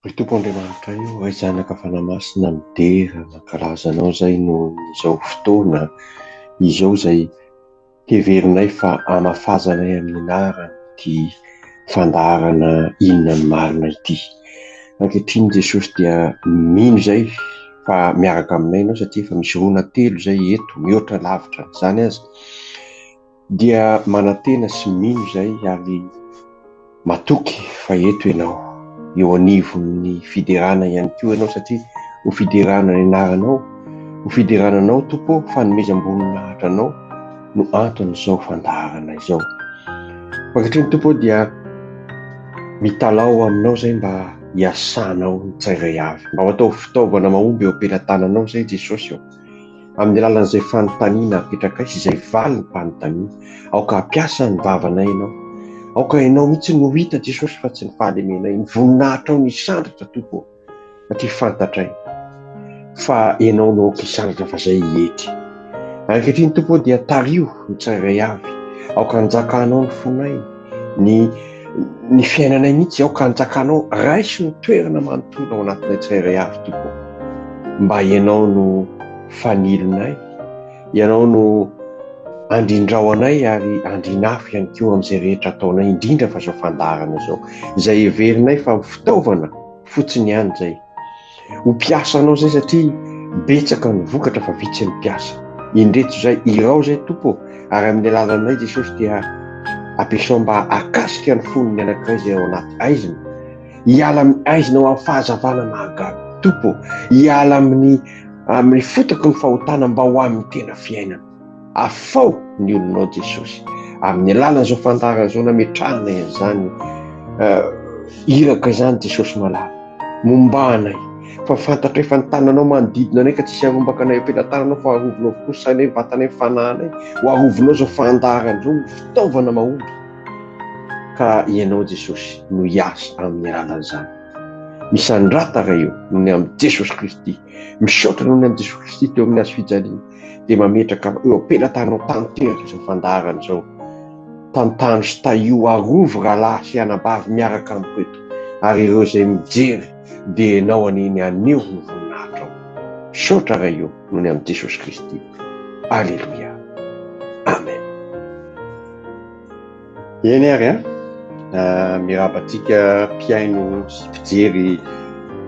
Ry Tompo Andriamanitray ô, Ray Zanaka Fanahy Masina midera mankalaza Anao izay noho izao fotoana izao izay heverinay fa hamafazanay amin'ny anarany ity fandaharana Inona ny marina ity. Ankehitriny Jesosy dia mino izay fa miaraka aminay Ianao satria efa misy roa na telo izay eto mihoatra lavitra an'izany aza. Dia manantena sy mino izay ary matoky fa eto Ianao, eo anivon'ny fiderana ihany koa Ianao satria ho fiderana ny anaranao, ho fiderana Anao Tompo ô, fanomezam-boninahitra Anao no anton'izao fandaharana izao. Ankehitriny Tompo ô dia mitalaho Aminao izay mba hiasanao ny tsirairay avy, mba ho atao fitaovana mahomby eo am-pelatananao izay Jesosy ô. Amin'ny alalan'izay fanontaniana apetrakay sy izay valim-panontaniana. Aoka hampiasa ny vavanay Ianao. Aoka Ianao mihitsy no ho hita Jesosy fa tsy ny fahalemenay. Ny voninahitrao no hisandratra Tompo ô. Satria fantatray fa Ianao no aoka hisandratra fa izay hietry. Ankehitriny Tompo ô dia tariho ny tsirairay avy. Aoka hanjakanao ny fonay, ny ny fiainanay mihitsy. Aoka hanjakanao, raiso ny toerana manontolo ao anatinay tsirairay avy Tompo ô. Mba Ianao no fanilonay, Ianao no andrindrao anay ary andrinafo ihany koa amin'izay rehetra ataonay, indrindra fa izao fandaharana izao, izay heverinay fa ho fitaovana fotsiny ihany izay. Ho mpiasa anao izay satria betsaka ny vokatra fa vitsy ny mpiasa. Indreto izay, irao izay Tompo ô, ary amin'ny alalanay Jesosy dia ampiasao mba hahakasika ny fon'ny anankiray izay ao anaty aizina, hiala amin'ny aizina ho amin'ny fahazavana mahagaga. Tompo ô, hiala amin'ny amin'ny fotaky ny fahotana mba ho amin'ny tena fiainana. Afaho ny olonao Jesosy. Amin'ny alalan'izao fandaharana izao nametrahanay an'izany iraka izany Jesosy malala. Momba anay. Fa fantatray fa ny tananao manodidina anay ka tsisy harombaka anay am-pelatananao fa arovinao avokoa ny sainay, ny vatanay, ny fanahinay. Ho arovinao izao fandaharana izao ho fitaovana mahomby. Ka Ianao Jesosy no hiasa amin'ny alalan'izany. Misandrata Ray o, noho ny amin'i Jesosy Kristy. Misaotra noho ny amin'i Jesosy Kristy teo amin'ny hazo fijaliana. Dia mametraka eo am-pelatananao tanteraka izao fandaharana izao. Tantano sy tahio arovy rahalahy sy anabavy miaraka amiko eto. Ary ireo izay mijery dia Ianao anie ny haneho ny voninahitrao. Misaotra Ray o, noho ny amin'i Jesosy Kristy. Aleloia. Amen. Eny ary an, miarahaba antsika mpihaino sy mpijery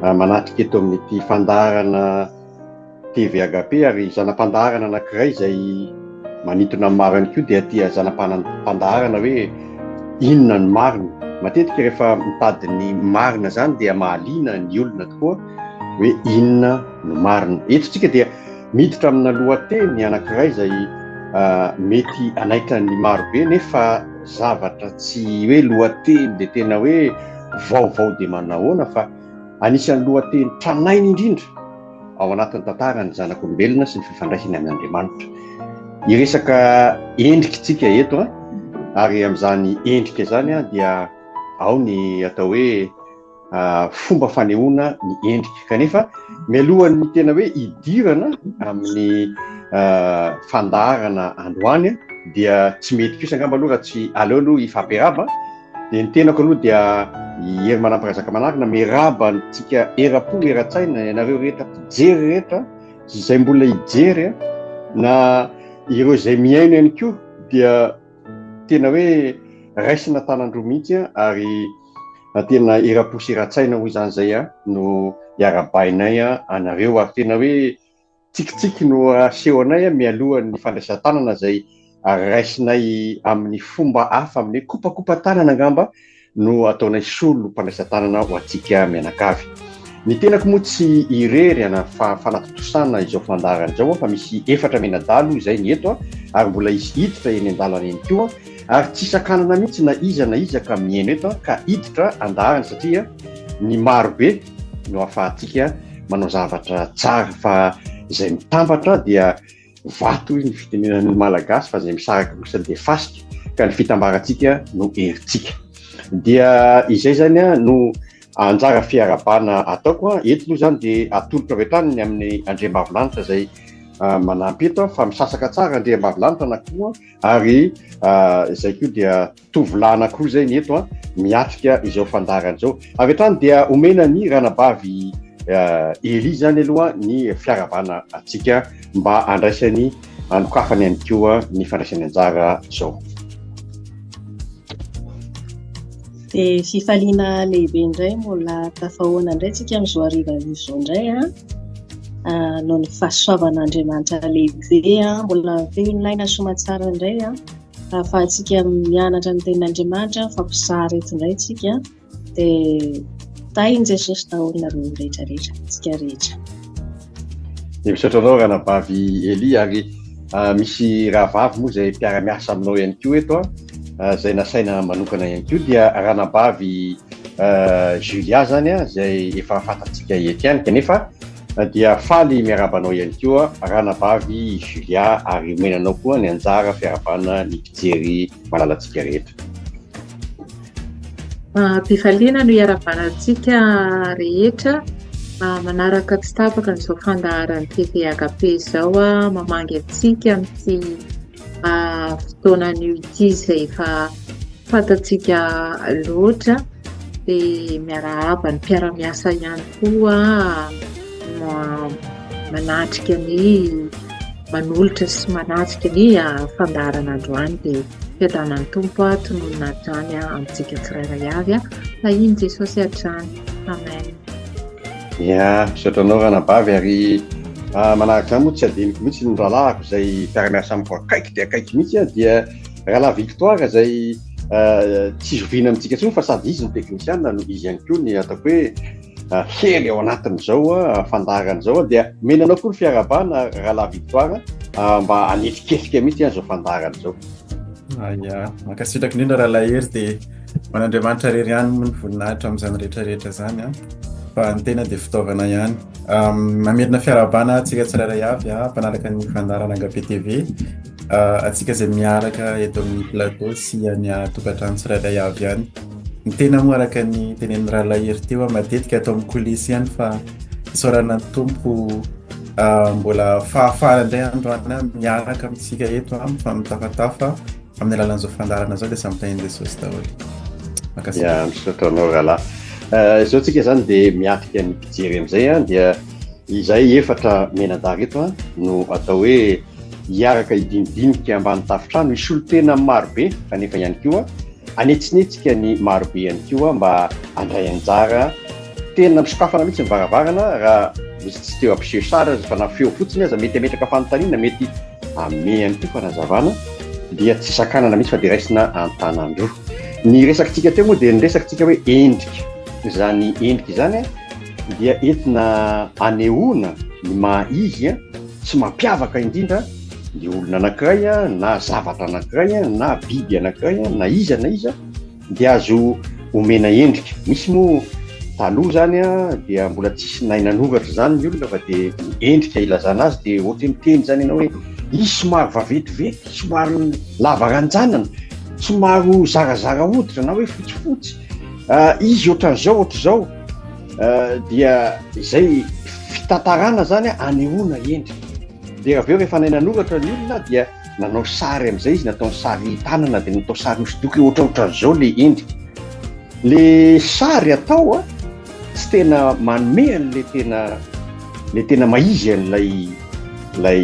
manatrika eto amin'ity fandaharana TV Agape ary zana-pandaharana anankiray izay manintona ny maro ihany koa dia ity zana-pandaharana hoe inona ny marina. Matetika rehefa mitady ny marina izany dia mahaliana ny olona tokoa hoe inona no marina. Eto isika dia Miditra amina lohateny anankiray izay mety hanaitra ny marobe nefa zavatra tsy hoe lohateny dia tena hoe vaovao dia manahoana fa anisan'ny lohateny tranainy indrindra ao anatin'ny tantaran'ny zanak'olombelona sy ny fifandraisany amin'Andriamanitra. Hiresaka endrika isika eto ary amin'izany endrika izany dia ao ny atao hoe fomba fanehoana ny endrika. Kanefa mialohan'ny tena hoe hidirana amin'ny fandaharana androany dia tsy mety kosa angamba aloha raha tsy aleo aloha hifampiarahaba. Dia ny tenako aloha dia i Hery Manampy Razakamanarina miarahaba antsika eram-po eran-tsaina ianareo rehetra mpijery rehetra sy izay mbola hijery na ireo izay mihaino ihany koa dia tena hoe raisina tanan-droa mihitsy ary tena eram-po sy eran-tsaina hoy izany izay no iarahabainay anareo ary tena hoe tsikitsiky no aseho anay mialohan'ny fandraisan-tanana izay raisinay amin'ny fomba hafa amin'ny hoe kopakopa-tanana angamba no ataonay solo mpandraisan-tanana ho antsika mianakavy. Ny tenako moa tsy irery ana fanatontosana izao fandaharana izao fa misy efatra mianadahy aloha izay ny eto ary mbola hisy hiditra eny an-dalana eny koa ary tsy sakanana mihitsy na iza na iza ka mihaino eto ka hiditra an-daharana satria ny maro be no ahafahantsika manao zavatra tsara fa izay mitambatra dia. vato hoy ny fitenenan'ny Malagasy fa izay misaraka kosa dia fasika ka ny fitambarantsika no herintsika. Dia izay izany no anjara fiarahabana ataoko. Eto aloha izany dia atolotra avy hatrany ny amin'ny andriambavilanitra izay manampy eto fa misasaka tsara andriambavilanitra anankiroa ary izay koa dia tovolahy anankiroa izay ny eto miatrika izao fandaharana izao. Avy hatrany dia omena ny ranabavy Elia izany aloha ny fiarahabana antsika mba handraisany hanokafany ihany koa ny fandraisany anjara izao. Dia fifaliana lehibe indray mbola tafahoana indray tsika amin'izao hariva izao indray an. Ah, noho ny fahasoavan'Andriamanitra lehibe an, mbola velon'aina soamantsara indray an. Ahafahantsika mianatra ny tenin'Andriamanitra, mifampizara eto indray tsika. Dia tahin'i Jesosy daholo nareo rehetra rehetra, tsika rehetra. Dia misaotra anao ranabavy Elia ary ah, misy rahavavy moa izay mpiara-miasa aminao ihany koa eto ah, izay nasaina manokana ihany koa dia ranabavy ah, Julia zany izay efa fantatsika eto ihany kanefa dia faly miarahaba anao ihany koa ranabavy Julia ary omena anao koa ny anjara fiarahabana ny mpijery malalantsika rehetra. Am-pifaliana no iarahabana antsika rehetra manaraka tsy tapaka an'izao fandaharan'ny TV Agape izao, mamangy antsika amin'ity fotoana anio ity izay efa fantatsika loatra dia miarahaba ny mpiara-miasa ihany koa manatrika ny manolotra sy manatrika ny fandaharana androany dia fiadanan'ny Tompo tononina hatrany amintsika tsirairay avy. Tahian'i Jesosy hatrany. Amen. Ya, misaotra anao ranabavy ary manaraka izany moa tsy adinoko mihitsy ny rahalahiko izay mpiara-miasa amiko akaiky dia akaiky mihitsy dia rahalahy Victoire izay tsy zoviana amintsika intsony fa sady izy no teknisiana no izy ihany koa ny ataoko hoe hery ao anatin'izao fandaharana izao dia omena anao koa ny fiarahabana rahalahy Victoire mba hanetriketrika mihitsy izao fandaharana izao. Ya, mankasitraka indrindra rahalahy Hery dia ho an'Andriamanitra irery ihany moa ny voninahitra amin'izany rehetra rehetra izany an. Fa ny tena dia fitaovana ihany. Mamerina fiarahabana antsika tsirairay avy mpanaraka ny fandaharana Agape TV. Antsika izay miaraka eto amin'ny plateau sy any an-tokantrano tsirairay avy any. Ny tena moa araka ny tenenin'ny rahalahy Hery teo, matetika atao amin'ny coulisses ihany fa isaorana ny Tompo mbola fahafahana indray androany miaraka amintsika eto mifamitafatafa amin'ny alalan'izao fandaharana izao dia samy tahin'i Jesosy daholo. Mankasitraka. Ya, misaotra anao rahalahy. Izao tsika izany dia miatrika ny mpijery amin'izay dia izay efatra mianadahy ireto no atao hoe hiaraka hidinidinika ambany tafontrano hisolo tena marobe kanefa ihany koa Hanetsinetsika ny marobe ihany koa mba handray anjara. Tena misokafana mihitsy ny varavarana raha misy tsy teo hampiseho sary aza fa na feo fotsiny aza mety hametraka fanontaniana, mety hanome ihany koa fanazavana dia tsy sakanana mihitsy fa dia raisina an-tanan-droa. Ny resakitsika teo moa dia ny resakitsika hoe endrika. Izany endrika izany dia entina anehoana ny maha izy sy mampiavaka indrindra ny olona anankiray na zavatra anankiray na biby anankiray na iza na iza dia azo omena endrika. Misy moa taloha zany dia mbola tsisy nahay nanoratra zany ny olona fa dia ny endrika ilazana azy dia ohatra hoe miteny zany ianao hoe izy somary vaventiventy, somary lava ranjanana, somary zarazara hoditra na hoe fotsifotsy, izy ohatran'izao ohatr'izao dia izay fitantarana zany anehoana endrika. Dia avy eo rehefa nahay nanoratra ny olona dia nanao sary amin'izay izy, nataony sary tanana dia natao sary hosodoko hoe ohatrohatran'izao le endrika. Le sary atao a, tsy tena manome an'le tena le tena maha-izy an'ilay ilay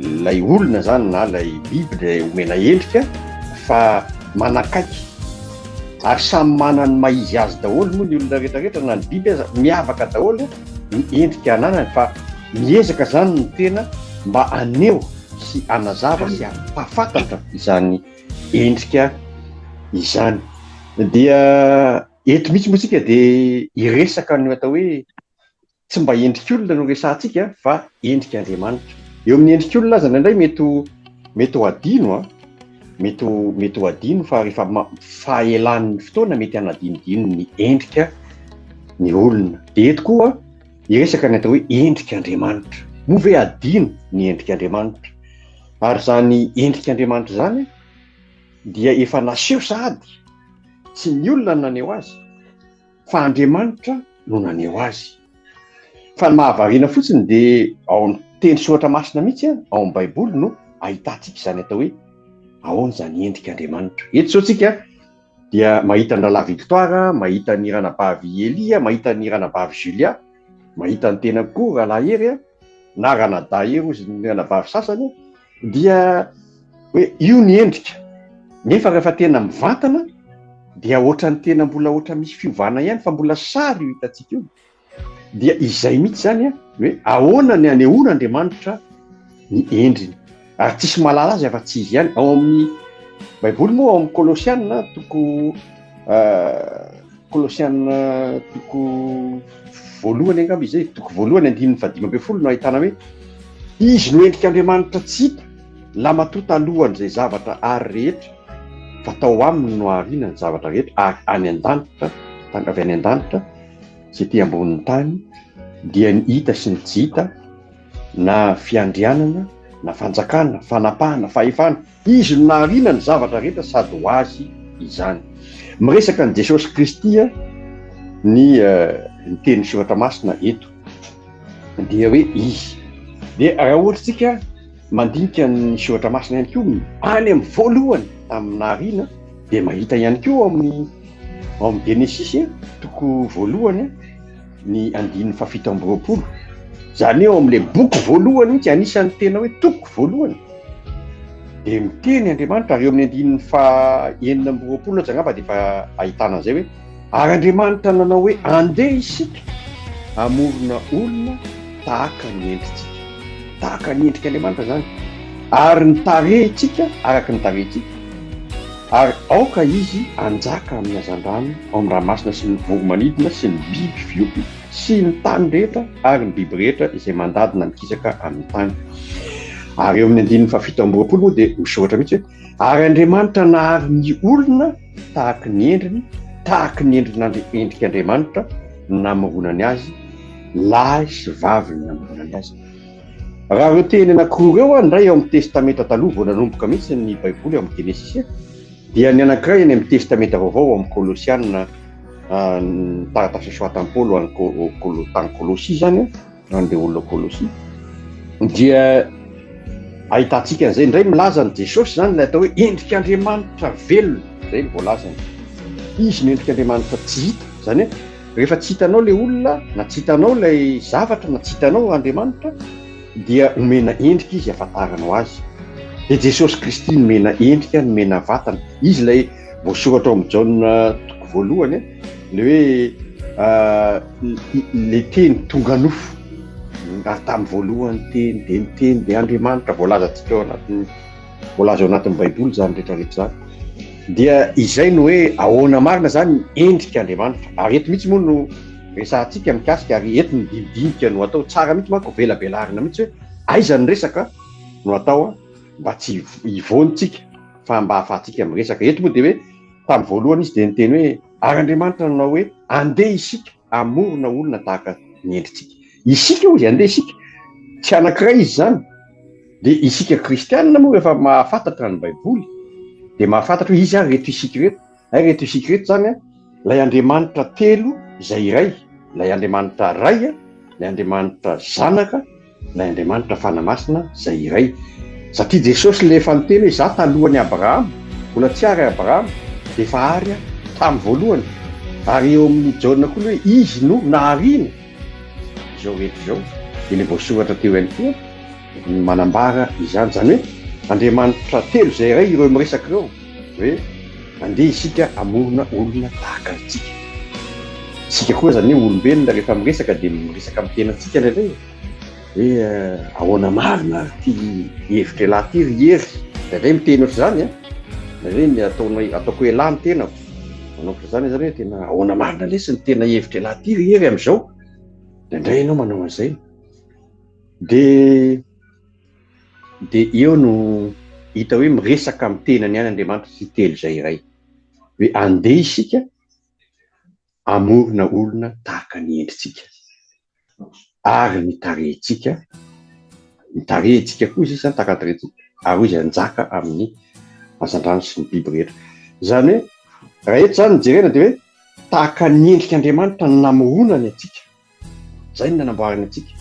ilay olona zany na ilay biby ilay omena endrika fa manakaiky. Ary samy manana ny maha-izy azy daholo moa ny olona rehetrarehetra na ny biby aza, miavaka daholo ny endrika ananany fa miezaka zany ny tena mba haneho sy hanazava sy hampahafantatra izany endrika izany. Dia eto mihitsy moa tsika dia hiresaka ny atao hoe tsy mba endrik'olona no resahantsika fa endrik'Andriamanitra. Eo amin'ny endrik'olona aza indraindray mety ho mety ho adino an, mety ho mety ho adino fa rehefa fahaelan'ny fotoana mety hanadinodino ny endrika ny olona. Dia eto koa hiresaka ny atao hoe endrik'Andriamanitra. Moa ve adino ny endrik'Andriamanitra? Ary izany endrik'Andriamanitra izany dia efa naseho sahady, tsy ny olona no naneho azy, fa Andriamanitra no naneho azy. Fa ny mahavariana fotsiny dia ao amin'ny teny soratra masina mihitsy, ao amin'ny Baiboly no ahitantsika izany atao hoe ahoana izany endrik'Andriamanitra. Eto izao tsika dia mahita ny rahalahy Victoire, mahita ny ranabavy Elia, mahita ny ranabavy Julia, mahita ny tenako koa rahalahy Hery, na ranadahy Hery hozy ny ranabavy sasany, dia hoe io ny endrika. Nefa rehefa tena mivantana dia ohatran'ny tena mbola ohatra misy fiovana ihany fa mbola sary io hitantsika io. Dia izay mihitsy izany an, hoe ahoana ny anehoana Andriamanitra ny endriny. Ary tsisy mahalala azy afa-tsy izy ihany. Ao amin'ny Baiboly moa ao amin'ny Kolosiana toko Kolosiana toko voalohany angamba izay, toko voalohany andininy fahadimy ambin'ny folo no ahitana hoe izy no endrik'Andriamanitra tsy hita, lamatoa talohan'izay zavatra ary rehetra, fa tao aminy no ahariana ny zavatra rehetra ary any an-danitra, avy any an-danitra sy ety ambonin'ny tany, dia ny hita sy ny tsy hita, na fiandrianana, na fanjakana, fanapahana, fahefana. Izy no nahariana ny zavatra rehetra sady ho Azy izany. Miresaka an'i Jesosy Kristy ny ny tenin'ny Soratra Masina eto. Dia hoe Izy. Dia raha ohatra isika mandinika ny Soratra Masina ihany koa, any amin'ny voalohany tamin'ny nahariana, dia mahita ihany koa ao amin'ny ao amin'ny Genesisy toko voalohany ny andininy fahafito amby roapolo, izany hoe ao amin'ilay boky voalohany mihitsy, anisan'ny tena hoe toko voalohany, dia miteny Andriamanitra, ary eo amin'ny andininy faha 26 aza angamba dia efa ahitana an'izay hoe ary Andriamanitra nanao hoe andeha isika hamorona olona tahaka ny endritsika. Tahaka ny endrik'Andriamanitra izany. Ary ny tarehintsika araka ny tarehintsika. Ary aoka izy hanjaka amin'ny hazandrano ao amin'ny ranomasina sy ny voro-manidina sy ny biby fiompy sy ny tany rehetra ary ny biby rehetra izay mandady na mikisaka amin'ny tany. Ary eo amin'ny andininy fahafito amby roapolo moa dia misoratra mihitsy hoe, Ary Andriamanitra nahary ny olona tahaky ny endriny, tahaky ny endrin'Andri- endrik'Andriamanitra no namoronany azy, lahy sy vavy no namoronany azy. Raha ireo teny anankiroa ireo an, indray ao amin'ny Testamenta Taloha vao nanomboka mihitsy ny Baiboly ao amin'ny Genesisy, dia ny anankiray any amin'ny Testamenta Vaovao ao amin'ny Kolosiana, ny taratasy nosoratan'i Paoly ho an'ny Kolo, tany Kolosia izany an, ho an'ireo olona Kolosia, dia ahitantsika an'izay indray milaza an'i Jesosy izany ilay atao hoe endrik'Andriamanitra velona, izay no voalazany. Izy no endrik'Andriamanitra tsy hita, izany hoe Rehefa tsy hitanao ilay olona, na tsy hitanao ilay zavatra, na tsy hitanao Andriamanitra, dia omena endrika Izy ahafantaranao Azy. Dia Jesosy Kristy nomena endrika, nomena vatana. Izy ilay voasoratra ao amin'ny Jaona toko voalohany, ilay hoe ilay teny tonga nofo. Ary tamin'ny voalohany teny, dia ny teny, dia Andriamanitra, voalazantsika ao anatin'ny Voalaza ao anatin'ny Baiboly izany rehetra rehetra izany. Dia izay no hoe ahoana marina izany ny endrik'Andriamanitra. Ary eto mihitsy moa no resahantsika mikasika, ary eto ny dinidinika no atao. Tsara mihitsy manko velabelarina mihitsy hoe aiza ny resaka no atao mba tsy hivoantsika fa mba ahafahantsika miresaka. Eto moa dia hoe tamin'ny voalohany izy dia niteny hoe ary Andriamanitra nanao hoe andeha isika hamorona olona tahaka ny endritsika. Isika hozy andeha isika, tsy anankiray izy izany. Dia isika kristianina moa rehefa mahafantatra ny Baiboly dia mahafantatra hoe iza ary ireto isika ireto. Hay ireto isika ireto izany an, ilay Andriamanitra telo izay iray, ilay Andriamanitra Ray, ilay Andriamanitra Zanaka, ilay Andriamanitra Fanahy Masina izay iray. Satria Jesosy ilay efa niteny hoe izaho talohan'i Abrahama, mbola tsy ary Abrahama dia efa ary aho tamin'ny voalohany. Ary eo amin'ny Jaona koa ilay hoe izy no nahariana izao rehetra izao, dia ilay voasoratra teo ihany koa ny manambara izany. Izany hoe Andriamanitra telo izay iray ireo miresaka ireo hoe andeha isika hamorona olona tahaka antsika. Isika koa izany hoe olombelona rehefa miresaka dia miresaka amin'ny tenantsika indraindray e. Hoe ahoana marina ary ity hevitra elah ity ry Hery? Indraindray miteny ohatr'izany an. Indraindray ny ataonay ataoko elah ny tenako. Manao ohatr'izany izany hoe tena ahoana marina lesy ny tena hevitra elah ity ry Hery amin'izao? Indraindray ianao manao an'izay. Dia dia eo no hita hoe miresaka amin'ny tenany ihany Andriamanitra sy telo izay iray. Hoe andeha isika hamorona olona tahaka ny endritsika ary ny tarehintsika, ny tarehintsika koa izy izany tahaka ny tarehintsika. Ary hoy izy, Hanjaka amin'ny hazandrano sy ny biby rehetra. Izany hoe, raha eto izany no jerena dia hoe tahaka ny endrik'Andriamanitra no namoronany antsika. Izay no nanamboarany antsika.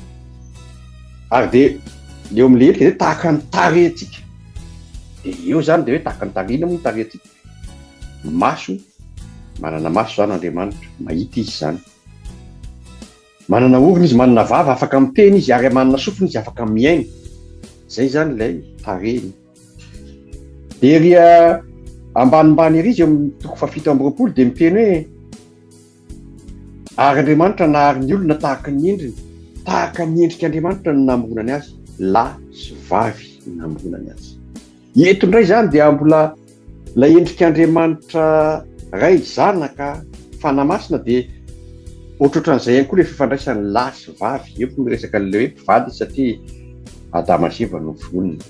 Ary dia eo amin'ilay endrika dia tahaka ny tarehintsika. Dia eo izany dia hoe tahaka ny tarehy, inona moa ny tarehintsika? Maso, manana maso izany Andriamanitra, mahita izy izany. Manana orona izy, manana vava, afaka miteny izy, ary manana sofina izy, afaka mihaino. Izay izany ilay tarehiny. Dia ery ambanimbany ery izy eo amin'ny toko fahafito amby roapolo dia miteny hoe Ary Andriamanitra nahary ny olona tahaka ny endriny, tahaka ny endrik'Andriamanitra no namoronany azy, lahy sy vavy no namoronany azy. Eto indray izany dia mbola ilay endrik'Andriamanitra Ray, Zanaka, Fanahy Masina dia ohatrohatran'izay ihany koa ilay fifandraisan'ny lahy sy vavy. Eo koa miresaka an'ilay hoe mpivady satria Adama sy Eva no foronina.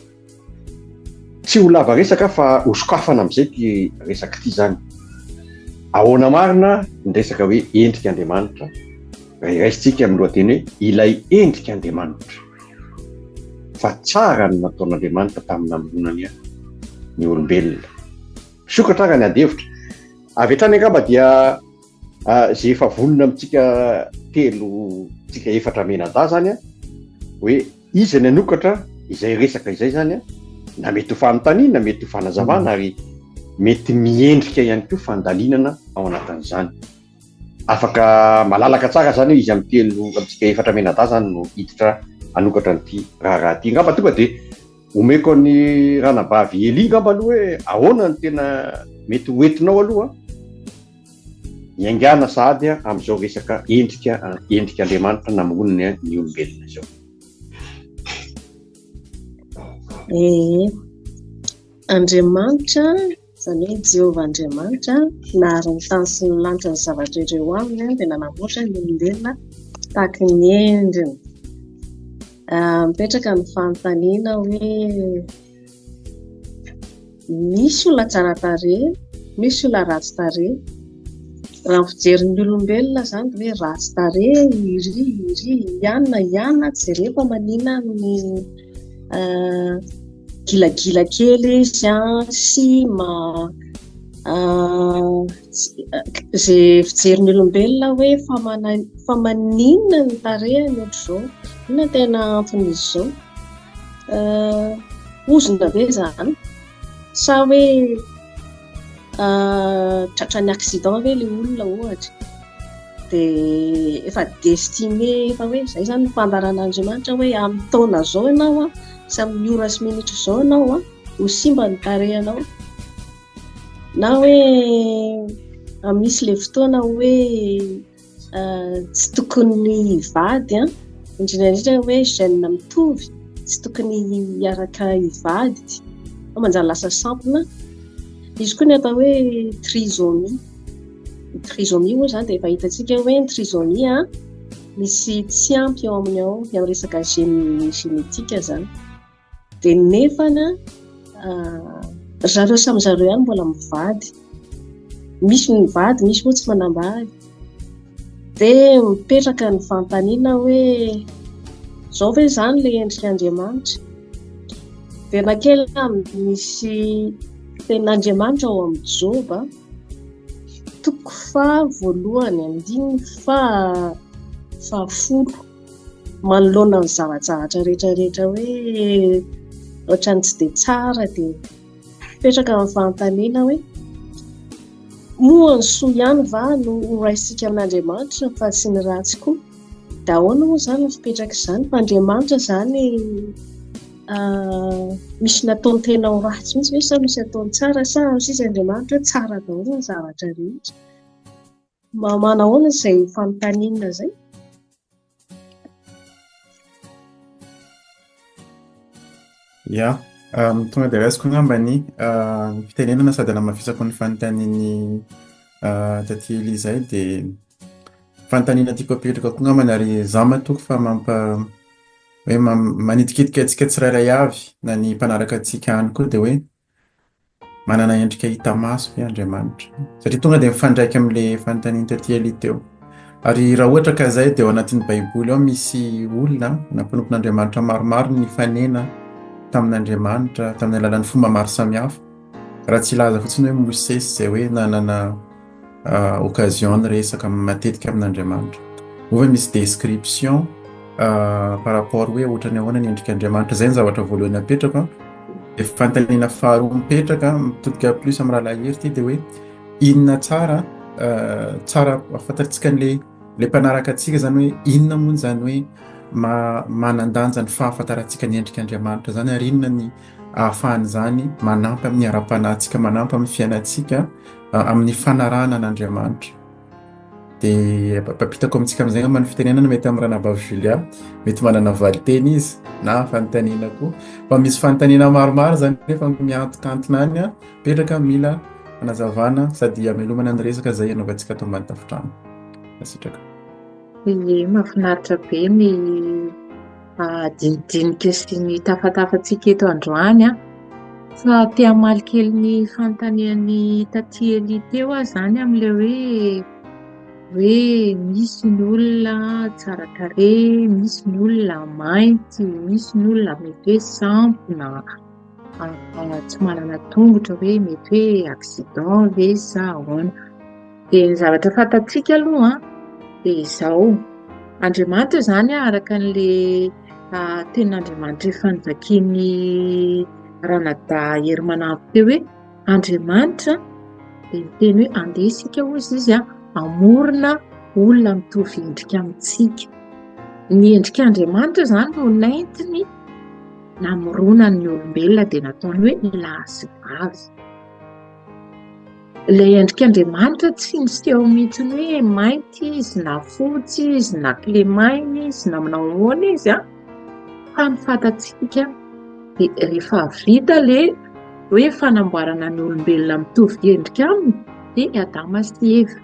Tsy ho lava resaka fa ho sokafana amin'izay ity resaka ity izany. Ahoana marina ny resaka hoe endrik'Andriamanitra? Raha iraisintsika amin'ny lohateny hoe ilay endrik'Andriamanitra. Fa tsara ny nataon'Andriamanitra tamin'ny namoronany ny olombelona. Misokatra ary ny adihevitra. Avy hatrany angamba dia izay efa vonona amintsika telo, tsika efatra mianadahy izany hoe iza ny hanokatra izay resaka izay izany, na mety ho fanontaniana, mety ho fanazavana ary mety miendrika ihany koa fandalinana ao anatin'izany. Afaka malalaka tsara izany hoe izy amin'ny telo, amintsika efatra mianadahy izany no hiditra hanokatra an'ity raharaha ity. Angamba tonga dia omeko an'i ranabavy Elia angamba aloha hoe ahoana no tena mety ho entinao aloha hiaingàna sahady amin'izao resaka endrika endrik'Andriamanitra namoronany ny olombelona izao. Ee, Andriamanitra, izany hoe Jehovah Andriamanitra, nahary ny tany sy ny lanitra ny zavatra ireo aminy dia nanamboatra ny olombelona tahaka ny endriny. Ah, mipetraka ny fanontaniana hoe Misy olona tsara tarehy, misy olona ratsy tarehy. Raha ny fijerin'ny olombelona izany dia hoe ratsy tarehy iry, iry, i anona, i anona, jereo fa manina ny gilagila kely izy an, sima, izay fijerin'ny olombelona hoe fa fa maninona ny tarehiny ohatr'izao, inona no tena anton'izy izao. Ozona ve izany? Sa hoe tratran'ny accident ve ilay olona ohatra? Dia efa destiné efa hoe izay izany ny fandaharan'Andriamanitra hoe amin'ny taona izao ianao an, sy amin'ny ora sy minitra izao ianao an, ho simba ny tarehinao. Na hoe misy ilay fotoana hoe tsy tokony hivady an, indrindra indrindra hoe gène mitovy, tsy tokony hiaraka hivady fa manjary lasa sampona. Misy koa ny atao hoe trisomie, ny trisomie moa izany dia efa hitantsika hoe ny trisomie an, misy tsy ampy ao aminy ao, ny amin'ny resaka gène génétique izany. Dia nefany ry zareo samy zareo ihany mbola mivady. Misy ny mivady, misy moa tsy manambady. Dia mipetraka ny fanontaniana hoe izao ve izany ilay endrik'Andriamanitra? Verina kely misy tenin'Andriamanitra ao amin'ny Joba, toko faha voalohany andininy faha fahafolo. Manoloana ny zava-javatra rehetra rehetra hoe ohatran'ny tsy dia tsara dia mipetraka ny fanontaniana hoe moa ny soa ihany va no ho raisintsika amin'Andriamanitra fa tsy ny ratsy koa? Dia ahoana moa izany ny fipetrak'izany? Fa Andriamanitra izany misy nataony tena ho ratsy mihitsy ve sa misy ataony tsara sa hoy Andriamanitra hoe tsara daholo ny zavatra rehetra? Mba manahoana izay fanontaniana izay? Ya, tonga dia raisiko angamba ny ny fitenenana sady hanamafisako ny fanontanian'i Tatie Elia izay dia fanontaniana tiako apetraka koa angambany ary izaho matoky fa mampa hoe manitikitika antsika tsirairay avy na ny mpanaraka antsika any koa dia hoe Manana endrika hita maso ve Andriamanitra? Satria tonga dia mifandraika amin'ilay fanontaniana taty aloha teo. Ary raha ohatra ka izay dia ao anatin'ny Baiboly ao misy olona na mpanompon'Andriamanitra maromaro nifanena. tamin'Andriamanitra tamin'ny alalan'ny fomba maro samihafa? Raha tsy hilaza fotsiny hoe Mosesy izay hoe nanana occasion niresaka matetika amin'Andriamanitra. Moa ve misy description par rapport hoe ohatran'ny ahoana ny endrik'Andriamanitra? Izay ny zavatra voalohany apetrako. Dia fanontaniana faharoa mipetraka, mitodika plus amin'ny rahalahy Hery ity dia hoe inona tsara tsara fantatsika an'ilay ilay mpanaraka antsika izany hoe inona moa izany hoe manan-danja ny fahafantarantsika ny endrik'Andriamanitra izany ary inona ny ahafahan'izany manampy amin'ny ara-panahintsika, manampy amin'ny fiainantsika, amin'ny fanarahana an'Andriamanitra. Dia ampitako amintsika amin'izay angamba ny fitenenana mety amin'ny ranabavy Julia, mety manana valinteny izy na fanontaniana koa. Fa misy fanontaniana maromaro izany nefa miantokantona any, mipetraka mila fanazavana sady hamelomana ny resaka izay anaovantsika ato ambany tafontrano. Mankasitraka. Ie, mahafinaritra be ny dinidinika sy ny tafatafantsika eto androany. Fa te hamaly kely ny fanontanian'i Taty Elia teo aho izany amin'ilay hoe hoe misy ny olona tsara tarehy, misy ny olona mainty, misy ny olona mety hoe sampona, tsy manana tongotra hoe mety hoe accident ve sa ahoana. Dia ny zavatra fantatsika aloha dia izao, Andriamanitra izany araka an'ilay tenin'Andriamanitra efa novakian'i Ranadahy Herimanampy teo hoe Andriamanitra dia niteny hoe andeha isika hozy izy hamorona olona mitovy endrika amintsika. Ny endrik'Andriamanitra izany no nentiny namoronany ny olombelona dia nataony hoe lahy sy vavy. Ilay endrik'Andriamanitra tsy miseho mihitsy hoe mainty izy na fotsy izy na kilemaina izy na manao ahoana izy an, fa ny fantatsika dia rehefa vita ilay hoe fanamboarana ny olombelona mitovy endrika aminy dia i Adama sy Eva.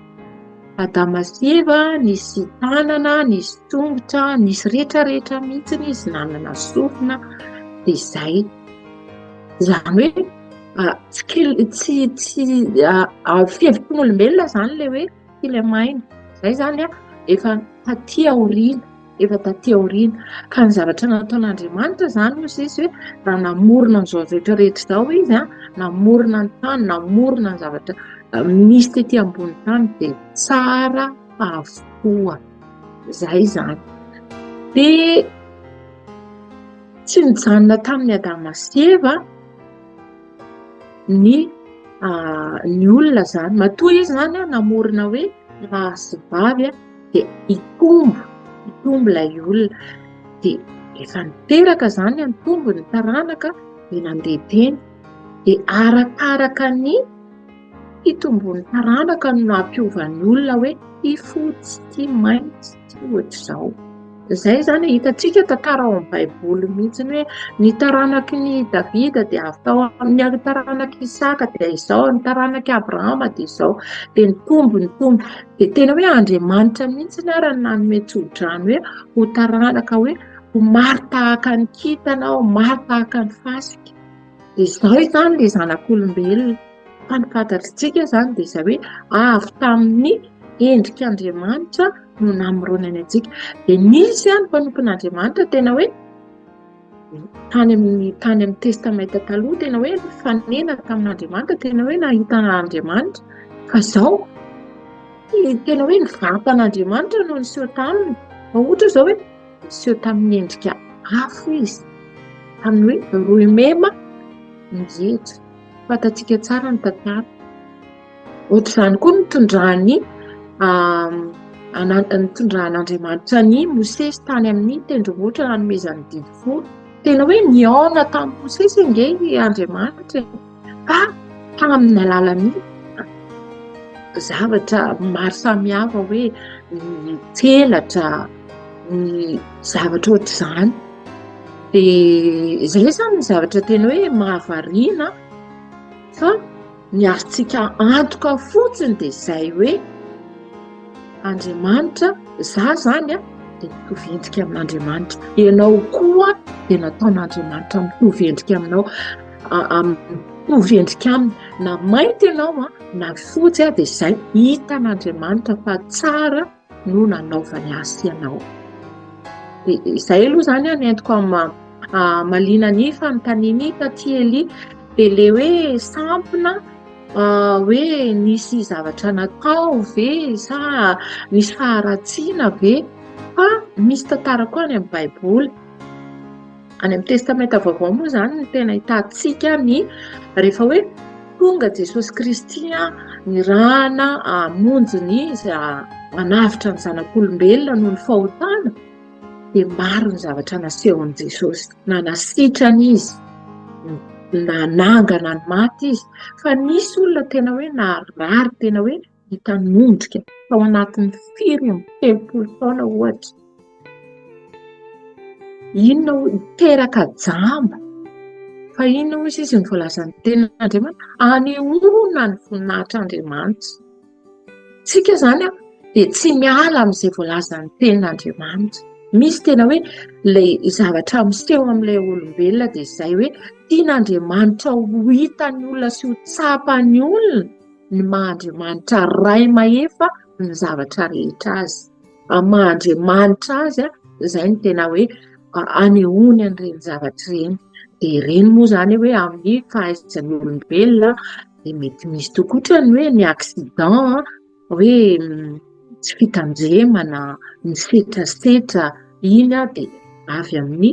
Adama sy Eva nisy tanana, nisy tongotra, nisy rehetrarehetra mihitsy izy, nanana sofina, dia izay. Izany hoe tsy kely tsy tsy fihevitry ny olombelona izany ilay hoe kilemaina. Izay izany efa taty aoriana, efa taty aoriana. Ka ny zavatra nataon'Andriamanitra izany hoy izy hoe raha namorona an'izao rehetra rehetra izao izy, namorona ny tany, namorona ny zavatra misy tety ambony tany dia tsara avokoa. Izay izany. Dia Tsy nijanona tamin'i Adama sy Eva ny ny olona izany. Matoa izy izany namorona hoe lahy sy vavy dia hitombo, hitombo ilay olona. Dia efa niteraka izany, nitombo ny taranaka dia nandeha teny. Dia arakaraka ny fitombon'ny taranaka no nampiova ny olona hoe ity fotsy, ity mainty, ity ohatr'izao. Izay izany hitantsika tantara ao amin'ny Baiboly mihitsy hoe ny taranaky ny Davida dia avy tao amin'ny taranak'i Isaka dia izao, ny taranak'i Abrahama dia izao. Dia nitombo nitombo. Dia tena hoe Andriamanitra mihitsy ary no nanome tsodrano hoe ho taranaka hoe ho maro tahaka ny kintana aho, maro tahaka ny fasika. Dia izao izany ilay zanak'olombelona. Fa ny fantatritsika izany dia izay hoe avy tamin'ny endrik'Andriamanitra no namoronany antsika. Dia nisy ny mpanompon'Andriamanitra tena hoe tany amin'ny tany amin'ny testamenta taloha tena hoe nifanena tamin'Andriamanitra, tena hoe nahita an'Andriamanitra. Fa izao tena hoe ny vatan'Andriamanitra no niseho taminy. Fa ohatra izao hoe niseho tamin'ny endrika afo izy, tamin'ny hoe roimema nirehitra. Fantatsika tsara ny tantara. Ohatr'izany koa nitondran'ny nitondran'Andriamanitra an'i Mosesy tany amin'ny tendrombohitra nanomezany didy folo. Tena hoe nihaona tamin'i Mosesy ange i Andriamanitra e. Fa tamin'ny alalan'ny zavatra maro samihafa hoe ny tselatra, ny zavatra ohatr'izany. Dia izay izany ny zavatra tena hoe mahavariana fa ny azontsika antoka fotsiny dia izay hoe Andriamanitra, izaho izany an, dia mitovy endrika amin'Andriamanitra. Ianao koa dia nataon'Andriamanitra mitovy endrika aminao, mitovy endrika aminy. Na mainty ianao na fotsy dia izay hitan'Andriamanitra fa tsara no nanaovany azy sy ianao. Dia izay aloha izany an, entiko Mahaliana ny fanontanian'i Tatie Elia dia ilay hoe sampona hoe nisy zavatra natao ve sa nisy faharatsiana ve? Fa misy tantara koa any amin'ny Baiboly. Any amin'ny Testamenta Vaovao moa izany no tena ahitantsika ny rehefa hoe tonga Jesosy Kristy nirahana hamonjy ny hanavotra ny zanak'olombelona noho ny fahotana dia maro ny zavatra nasehon'i Jesosy. Nanasitrana izy, nanangana ny maty izy, fa nisy olona tena hoe naharary, tena hoe hitanondrika tao anatin'ny firy amby 30 taona ohatra. Inona hoy niteraka jamba? Fa inona hoy izy ny voalazan'ny tenin'Andriamanitra? Anehoana ny voninahitr'Andriamanitra. Tsika izany dia tsy miala amin'izay voalazan'ny tenin'Andriamanitra. Misy tena hoe ilay zavatra miseho amin'ilay olombelona dia izay hoe tian'Andriamanitra ho hitan'ny olona sy ho tsapan'ny olona ny maha Andriamanitra Ray mahefa ny zavatra rehetra azy. Amin'ny maha Andriamanitra azy, izay no tena hoe anehoany an'ireny zavatra ireny. Dia ireny moa izany hoe amin'ny fahaizan'ny olombelona dia mety misy tokoa ohatran'ny hoe ny accident, hoe tsy fitandremana, ny setrasetra, iny dia avy amin'ny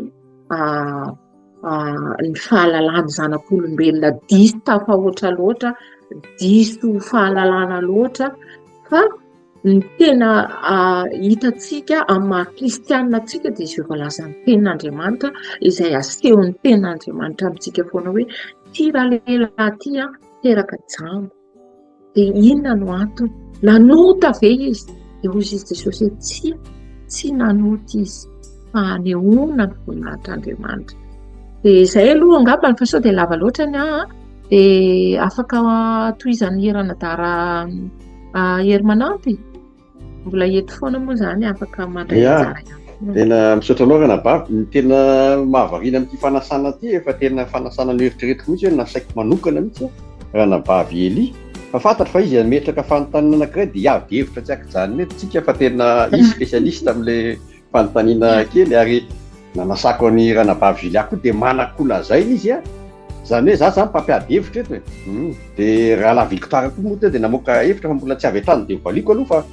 ny fahalalan'ny zanak'olombelona diso tafahoatra loatra, diso fahalalana loatra fa ny tena hitantsika amin'ny maha kristianina antsika dia izay voalazan'ny tenin'Andriamanitra, izay asehon'ny tenin'Andriamanitra amintsika foana hoe ity ralehilahy ity teraka jamba. Dia inona no antony? Nanota ve izy? Dia hoy izy Jesosy hoe tsia, tsy nanota izy fa hanehoana ny voninahitr'Andriamanitra. Dia izay aloha angambany fa sao dia lava loatra ny ahy dia afaka tohizan'ny Heranadara Hery Manampy. Mbola eto foana moa izany afaka mandray anjara ihany koa. Tena misaotra anao ranabavy. Ny tena mahavariana amin'ity fanasana ity efa tena fanasana noeritreretiko mihitsy hoe nasaiko manokana mihitsy ranabavy Elia. Fa fantatro fa izy hametraka fanontaniana anankiray dia hiady hevitra tsy ankijanona eto tsika fa tena izy spécialiste amin'ilay fanontaniana kely ary nanasako an'i ranabavy Julia koa dia manan-kolazaina izy a. Izany hoe za zany mpampiady hevitra eto e. Dia rahalahy Victoire koa moa teo dia namoaka hevitra fa mbola tsy avy hatrany dia hovaliako aloha fa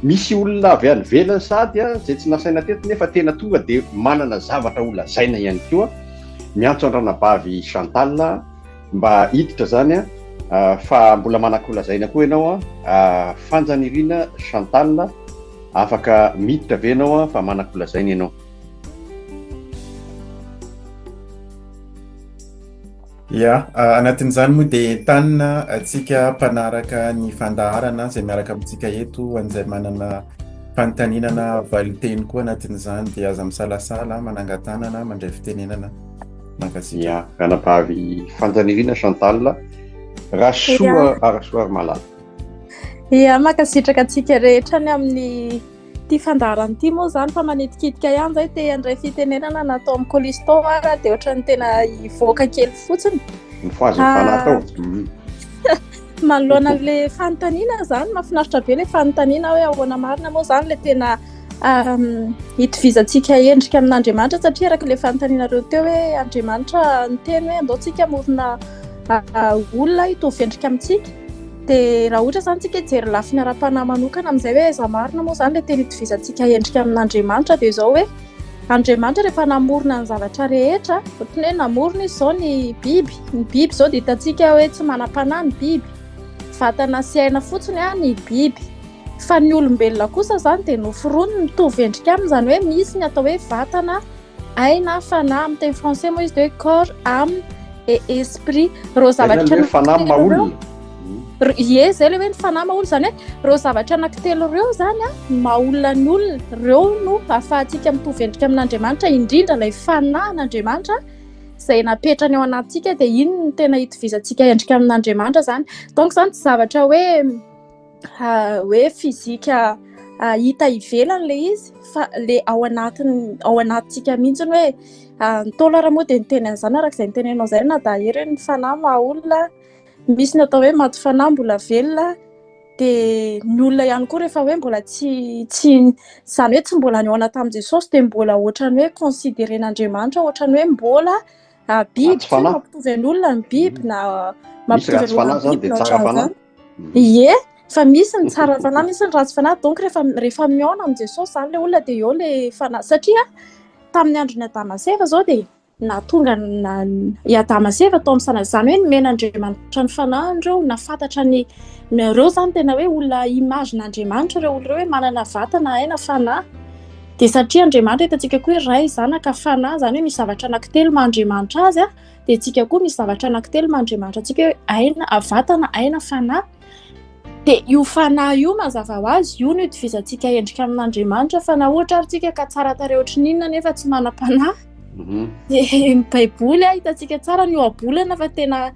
misy olona avy any ivelany sady a, izay tsy nasaina teto nefa tena tonga dia manana zavatra holazaina ihany koa. Miantso an-dranabavy Chantal mba hiditra izany a, fa mbola manan-kolazaina koa ianao a. Fanjanirina Chantal, afaka miditra ve ianao fa manan-kolazaina ianao? Ya, anatin'izany moa dia entanina antsika mpanaraka ny fandaharana izay miaraka amintsika eto ho an'izay manana fanontaniana na valin-teny koa anatin'izany dia aza misalasala manangan-tanana mandray fitenenana. Mankasitraka. Ya, ranabavy Fanjanirina Chantal, Rasoa Rasoarimalala. Ya, mankasitraka antsika rehetra ny amin'ny Ity fandaharana ity moa izany fa manitikitika ihany izay te handray fitenenana na tao amin'ny coulisse tao ara dia ohatran'ny tena hivoaka kely fotsiny. Mifohaza ny fanahy tao. Manoloana an'ilay fanontaniana izany, mahafinaritra be ilay fanontaniana hoe ahoana marina moa izany ilay tena hitovizantsika endrika amin'Andriamanitra satria araka ilay fanontanianareo teo hoe Andriamanitra niteny hoe andao tsika hamorona olona hitovy endrika amintsika. Dia raha ohatra izany tsika hijery lafiny ara-panahy manokana amin'izay hoe aiza marina moa izany ilay tena itovizantsika endrika amin'Andriamanitra dia izao hoe Andriamanitra rehefa namorona ny zavatra rehetra, ohatran'ny hoe namorona izy izao ny biby, ny biby izao dia hitantsika hoe tsy manam-panahy ny biby, vatana sy aina fotsiny ny biby. Fa ny olombelona kosa izany dia noforoniny mitovy endrika aminy, izany hoe misy ny atao hoe vatana Aina, fanahy, amin'ny teny français moa izy dia hoe corps, âme et esprit. Ireo zavatra Zay fanahy maha olona. Ie, zay ilay hoe ny fanahy maha olona, izany hoe ireo zavatra anankitelo ireo izany an, ny maha olona ny olona, ireo no ahafahantsika mitovy endrika amin'Andriamanitra, indrindra ilay fanahin'Andriamanitra izay napetrany ao anatintsika dia iny no tena itovizantsika endrika amin'Andriamanitra izany. Donc izany tsy zavatra hoe hoe fizika hita ivelany ilay izy fa le ao anatiny ao anatintsika mihitsy hoe ny Ntaolo ary moa dia niteny an'izany araka izay nitenenao izay na dahery hoe ny fanahy maha olona misy ny atao hoe maty fanahy mbola velona. Dia ny olona ihany koa rehefa hoe mbola tsy tsy izany hoe tsy mbola nihaona tamin'i Jesosy dia mbola ohatran'ny hoe considérer-n'Andriamanitra ohatran'ny hoe mbola biby, Ratsy fanahy. mampitovy ny olona ny biby na Misy mampitovy ratsy ny olona fanahy ny zany biby dia na tsara ohatran'izany. fanahy. Ie, fa misy ny tsara fanahy, misy ny ratsy fanahy. Donc rehefa rehefa mihaona amin'i Jesosy izany ilay olona dia eo ilay fanahy. Satria tamin'ny andron'i Adama sy Eva izao dia nahatonga i Adama sy Eva tao amin'ny saina, izany hoe nomen'Andriamanitra ny fanahiny ireo, nahafantatra ny ireo izany tena hoe olona image-n'Andriamanitra ireo olona ireo hoe manana vatana, aina, fanahy. Dia satria Andriamanitra hitantsika koa hoe Ray, Zanaka, Fanahy, izany hoe misy zavatra anankitelo maha Andriamanitra azy, dia isika koa misy zavatra anankitelo maha Andriamanitra antsika hoe aina, vatana, aina, fanahy. Dia io fanahy io mazava ho azy, io no itovizantsika endrika amin'Andriamanitra, fa na ohatra ary tsika ka tsara tarehy ohatry ny inona nefa tsy manam-panahy. Dia ny Baiboly hitantsika tsara ny ohabolana fa tena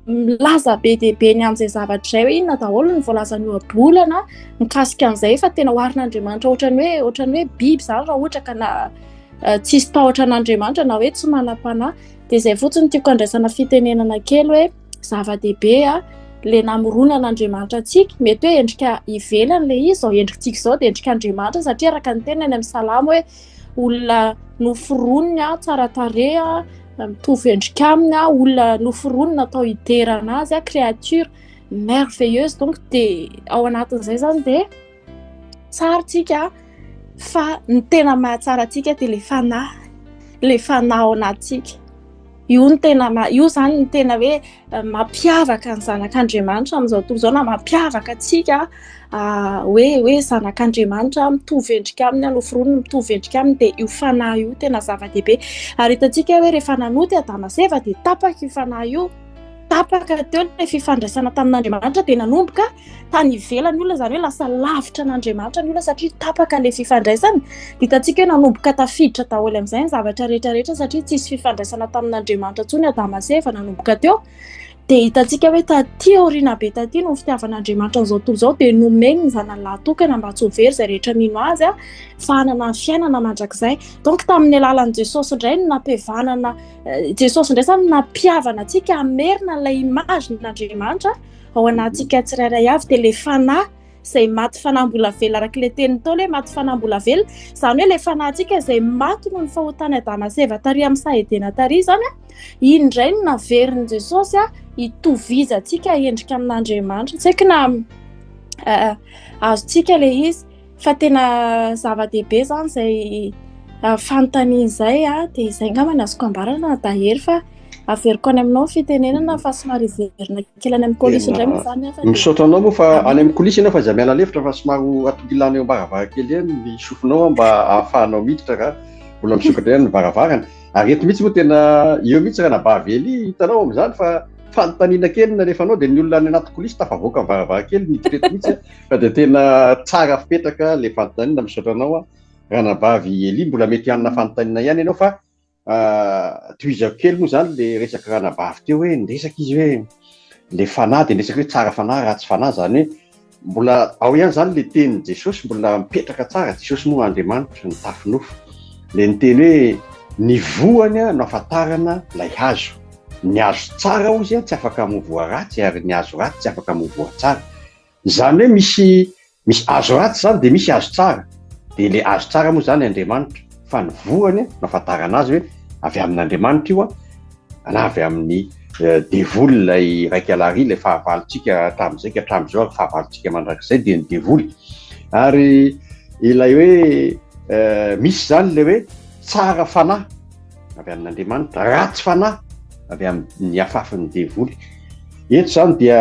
milaza be dia be ny amin'izay zavatra izay hoe inona daholo ny voalazan'ny ohabolana mikasika an'izay, fa tena oharin'Andriamanitra ohatran'ny hoe ohatran'ny hoe biby izany raha ohatra ka na tsisy tahotra an'Andriamanitra na hoe tsy manam-panahy. Dia izay fotsiny tiako andraisana fitenenana kely hoe zava-dehibe le namoronan'Andriamanitra antsika, mety hoe endrika ivelany le izy, izao endritsika izao dia endrik'Andriamanitra, satria araka ny teniny any amin'ny Salamo hoe olona noforoniny tsara tarehy, mitovy endrika aminy, olona noforoniny natao hiderana azy, créature merveilleuse. Donc dia ao anatin'izay izany dia tsara tsika, fa ny tena mahatsara antsika dia le fanahy, le fanahy ao anatintsika. Io no tena ma-, io izany no tena hoe mampiavaka ny zanak'Andriamanitra amin'izao tontolo izao, na mampiavaka antsika hoe hoe zanak'Andriamanitra mitovy endrika aminy, noforoniny mitovy endrika aminy, dia io fanahy io tena zava-dehibe. Ary hitantsika hoe rehefa nanota i Adama sy Eva dia tapaka io fanahy io, tapaka teo ilay fifandraisana tamin'Andriamanitra, dia nanomboka tany ivelany olona, izany hoe lasa lavitra an'Andriamanitra ny olona satria tapaka ilay fifandraisana. Dia hitantsika hoe nanomboka tafiditra daholo amin'izay ny zavatra rehetra rehetra satria tsisy fifandraisana tamin'Andriamanitra intsony Adama sy Eva nanomboka teo. Dia hitantsika hoe taty aoriana be taty noho ny fitiavan'Andriamanitra an'izao tontolo izao dia nomeny ny zanany lahy tokana mba tsy ho very izay rehetra mino azy fa hanana ny fiainana mandrakizay. Donc tamin'ny alalan'i Jesosy indray no nampihavanana, Jesosy indray izany no nampihavana antsika hamerina ilay image-n'Andriamanitra ao anatintsika tsirairay avy, dia ilay fanahy izay maty fanahy mbola velona, araka ilay tenin'ny Ntaolo hoe maty fanahy mbola velona, izany hoe ilay fanahintsika izay maty noho ny fahotan'i Adama sy Eva tary amin'ny saha Edena tary izany, iny indray no naverin'i Jesosy hitovizantsika endrika amin'Andriamanitra. Tsy haiko na azontsika ilay izy, fa tena zava-dehibe izany izay fanontaniana izay, dia izay angamba no azoko ambarana Dahery, fa averiko any aminao ny fitenenana fa somary hiverina kely any amin'ny coulisse indray moa izany aho fa dia Misaotra anao moa fa any amin'ny coulisse ianao fa aza miala lefitra fa somary atongilana eo am-baravarankely eny ny sofinao mba ahafahanao miditra raha mbola misokatra ihany ny varavarana. Ary eto mihitsy moa tena eo mihitsy raha nabavy Elia hitanao amin'izany fa fanontaniana kely nalefanao dia ny olona any anaty coulisse tafavoaka ny varavarankely niditra eto mihitsy fa dia tena tsara fipetraka ilay fanontaniana. Misaotra anao ranabavy Elia, mbola mety hanana fanontaniana ihany ianao fa tohizako kely moa izany le resaka ranabavy teo hoe niresaka izy hoe le fanahy dia niresaka hoe tsara fanahy ratsy fanahy, izany hoe mbola ao ihany izany le tenin'i Jesosy mbola mipetraka tsara. Jesosy moa Andriamanitra nitafy nofo, le niteny hoe ny voany no ahafantarana ilay hazo, ny hazo tsara hozy tsy afaka hamoa voa ratsy ary ny hazo ratsy tsy afaka hamoa voa tsara. Izany hoe misy misy hazo ratsy izany dia misy hazo tsara, dia ilay hazo tsara moa izany Andriamanitra, fa ny voany no ahafantarana azy hoe avy amin'Andriamanitra io na avy amin'ny devoly ilay iraika lahy ilay fahavalontsika hatramin'izay ka hatramin'izao ary fahavalontsika mandrakizay dia ny devoly. Ary ilay hoe misy izany ilay hoe tsara fanahy avy amin'Andriamanitra, ratsy fanahy avy amin'ny afafin'ny devoly. Eto izany dia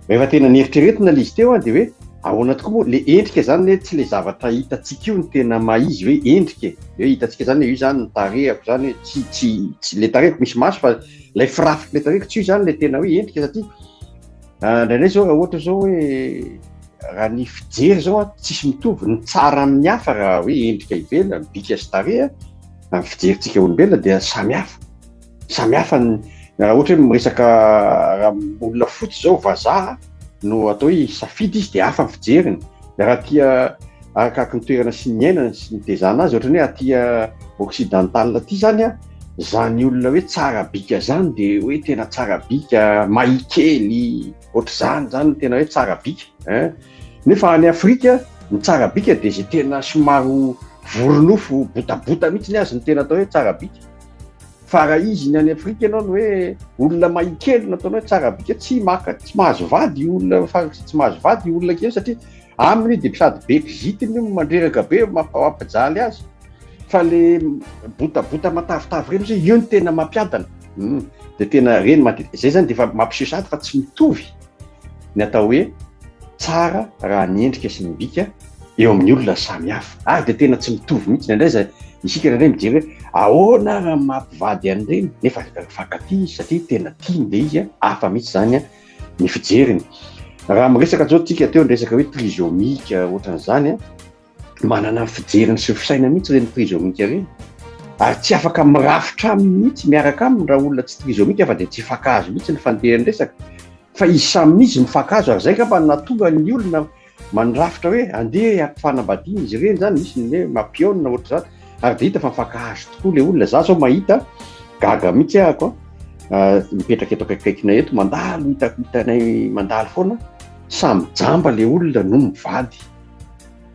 rehefa tena nieritreretina ilay izy teo dia hoe ahoana tokoa moa ilay endrika izany hoe tsy ilay zavatra hitantsika io no tena maha izy hoe endrika e. Hoe hitantsika izany hoe io izany ny tarehako izany hoe tsy, tsy, tsy ilay tarehako misy maso fa ilay firafitr'ilay tarehako tsy io izany ilay tena hoe endrika satria indraindray izao raha ohatra izao hoe raha ny fijery izao tsisy mitovy ny tsara amin'ny hafa raha hoe endrika ivelany, bika sy tarehy amin'ny fijerintsika olombelona dia samy hafa. Samy hafa ny raha ohatra hoe miresaka raha olona fotsy izao vazaha no atao hoe safidy izy dia hafa ny fijeriny. Raha aty arakaraky ny toerana sy ny iainany sy ny nitezana azy, ohatran'ny hoe aty occidental aty izany an, zany olona hoe tsara bika zany de hoe tena tsara bika, mahia kely, ohatr'izany zany no tena hoe tsara bika ein. Nefa any Afrika ny tsara bika de zay tena somary voronofo botabota mihitsy ny azy no tena atao hoe tsara bika. Fa raha izy ny any Afrika ianao no hoe olona mahia kely no ataonao hoe tsara bika, tsy maka, tsy mahazo vady io olona fa tsy mahazo vady io olona kely satria aminy dia sady be kizitina io mandreraka be mampijaly azy. Fa le botabota matavitavy ireny zay io no tena mampiadana. Dia tena ireny matetika, zay zany dia efa mampiseho sahady fa tsy mitovy ny atao hoe tsara raha ny endrika sy ny bika eo amin'ny olona samy hafa. Ary dia tena tsy mitovy mihitsy indraindray izay isika indraindray mijery hoe ahoana raha mampivady an'ireny nefa mifankatia izy satria tena tiany ilay izy, hafa mihitsy izany ny fijeriny. Raha miresaka zao tsika teo niresaka hoe trisomique ohatran'izany, manana ny fijeriny sy ny fisainany mihitsy ireny trisomique ireny ary tsy afaka mirafitra aminy mihitsy miaraka aminy raha olona tsy trisomique fa dia tsy hifankahazo mihitsy ny fandehan'ny resaka fa izy samy izy mifankahazo ary izay angamba no nahatonga ny olona mandrafitra hoe andeha hampifanambadiana izy ireny zany, misy ny hoe mampihaona ohatr'izany ary dia hita fa mifankahazo tokoa ilay olona. Za zao mahita gaga mihitsy ahako a, mipetraka eto akaikikaikinay eto, mandalo hitako hitanay mandalo foana, samy jamba ilay olona no mivady.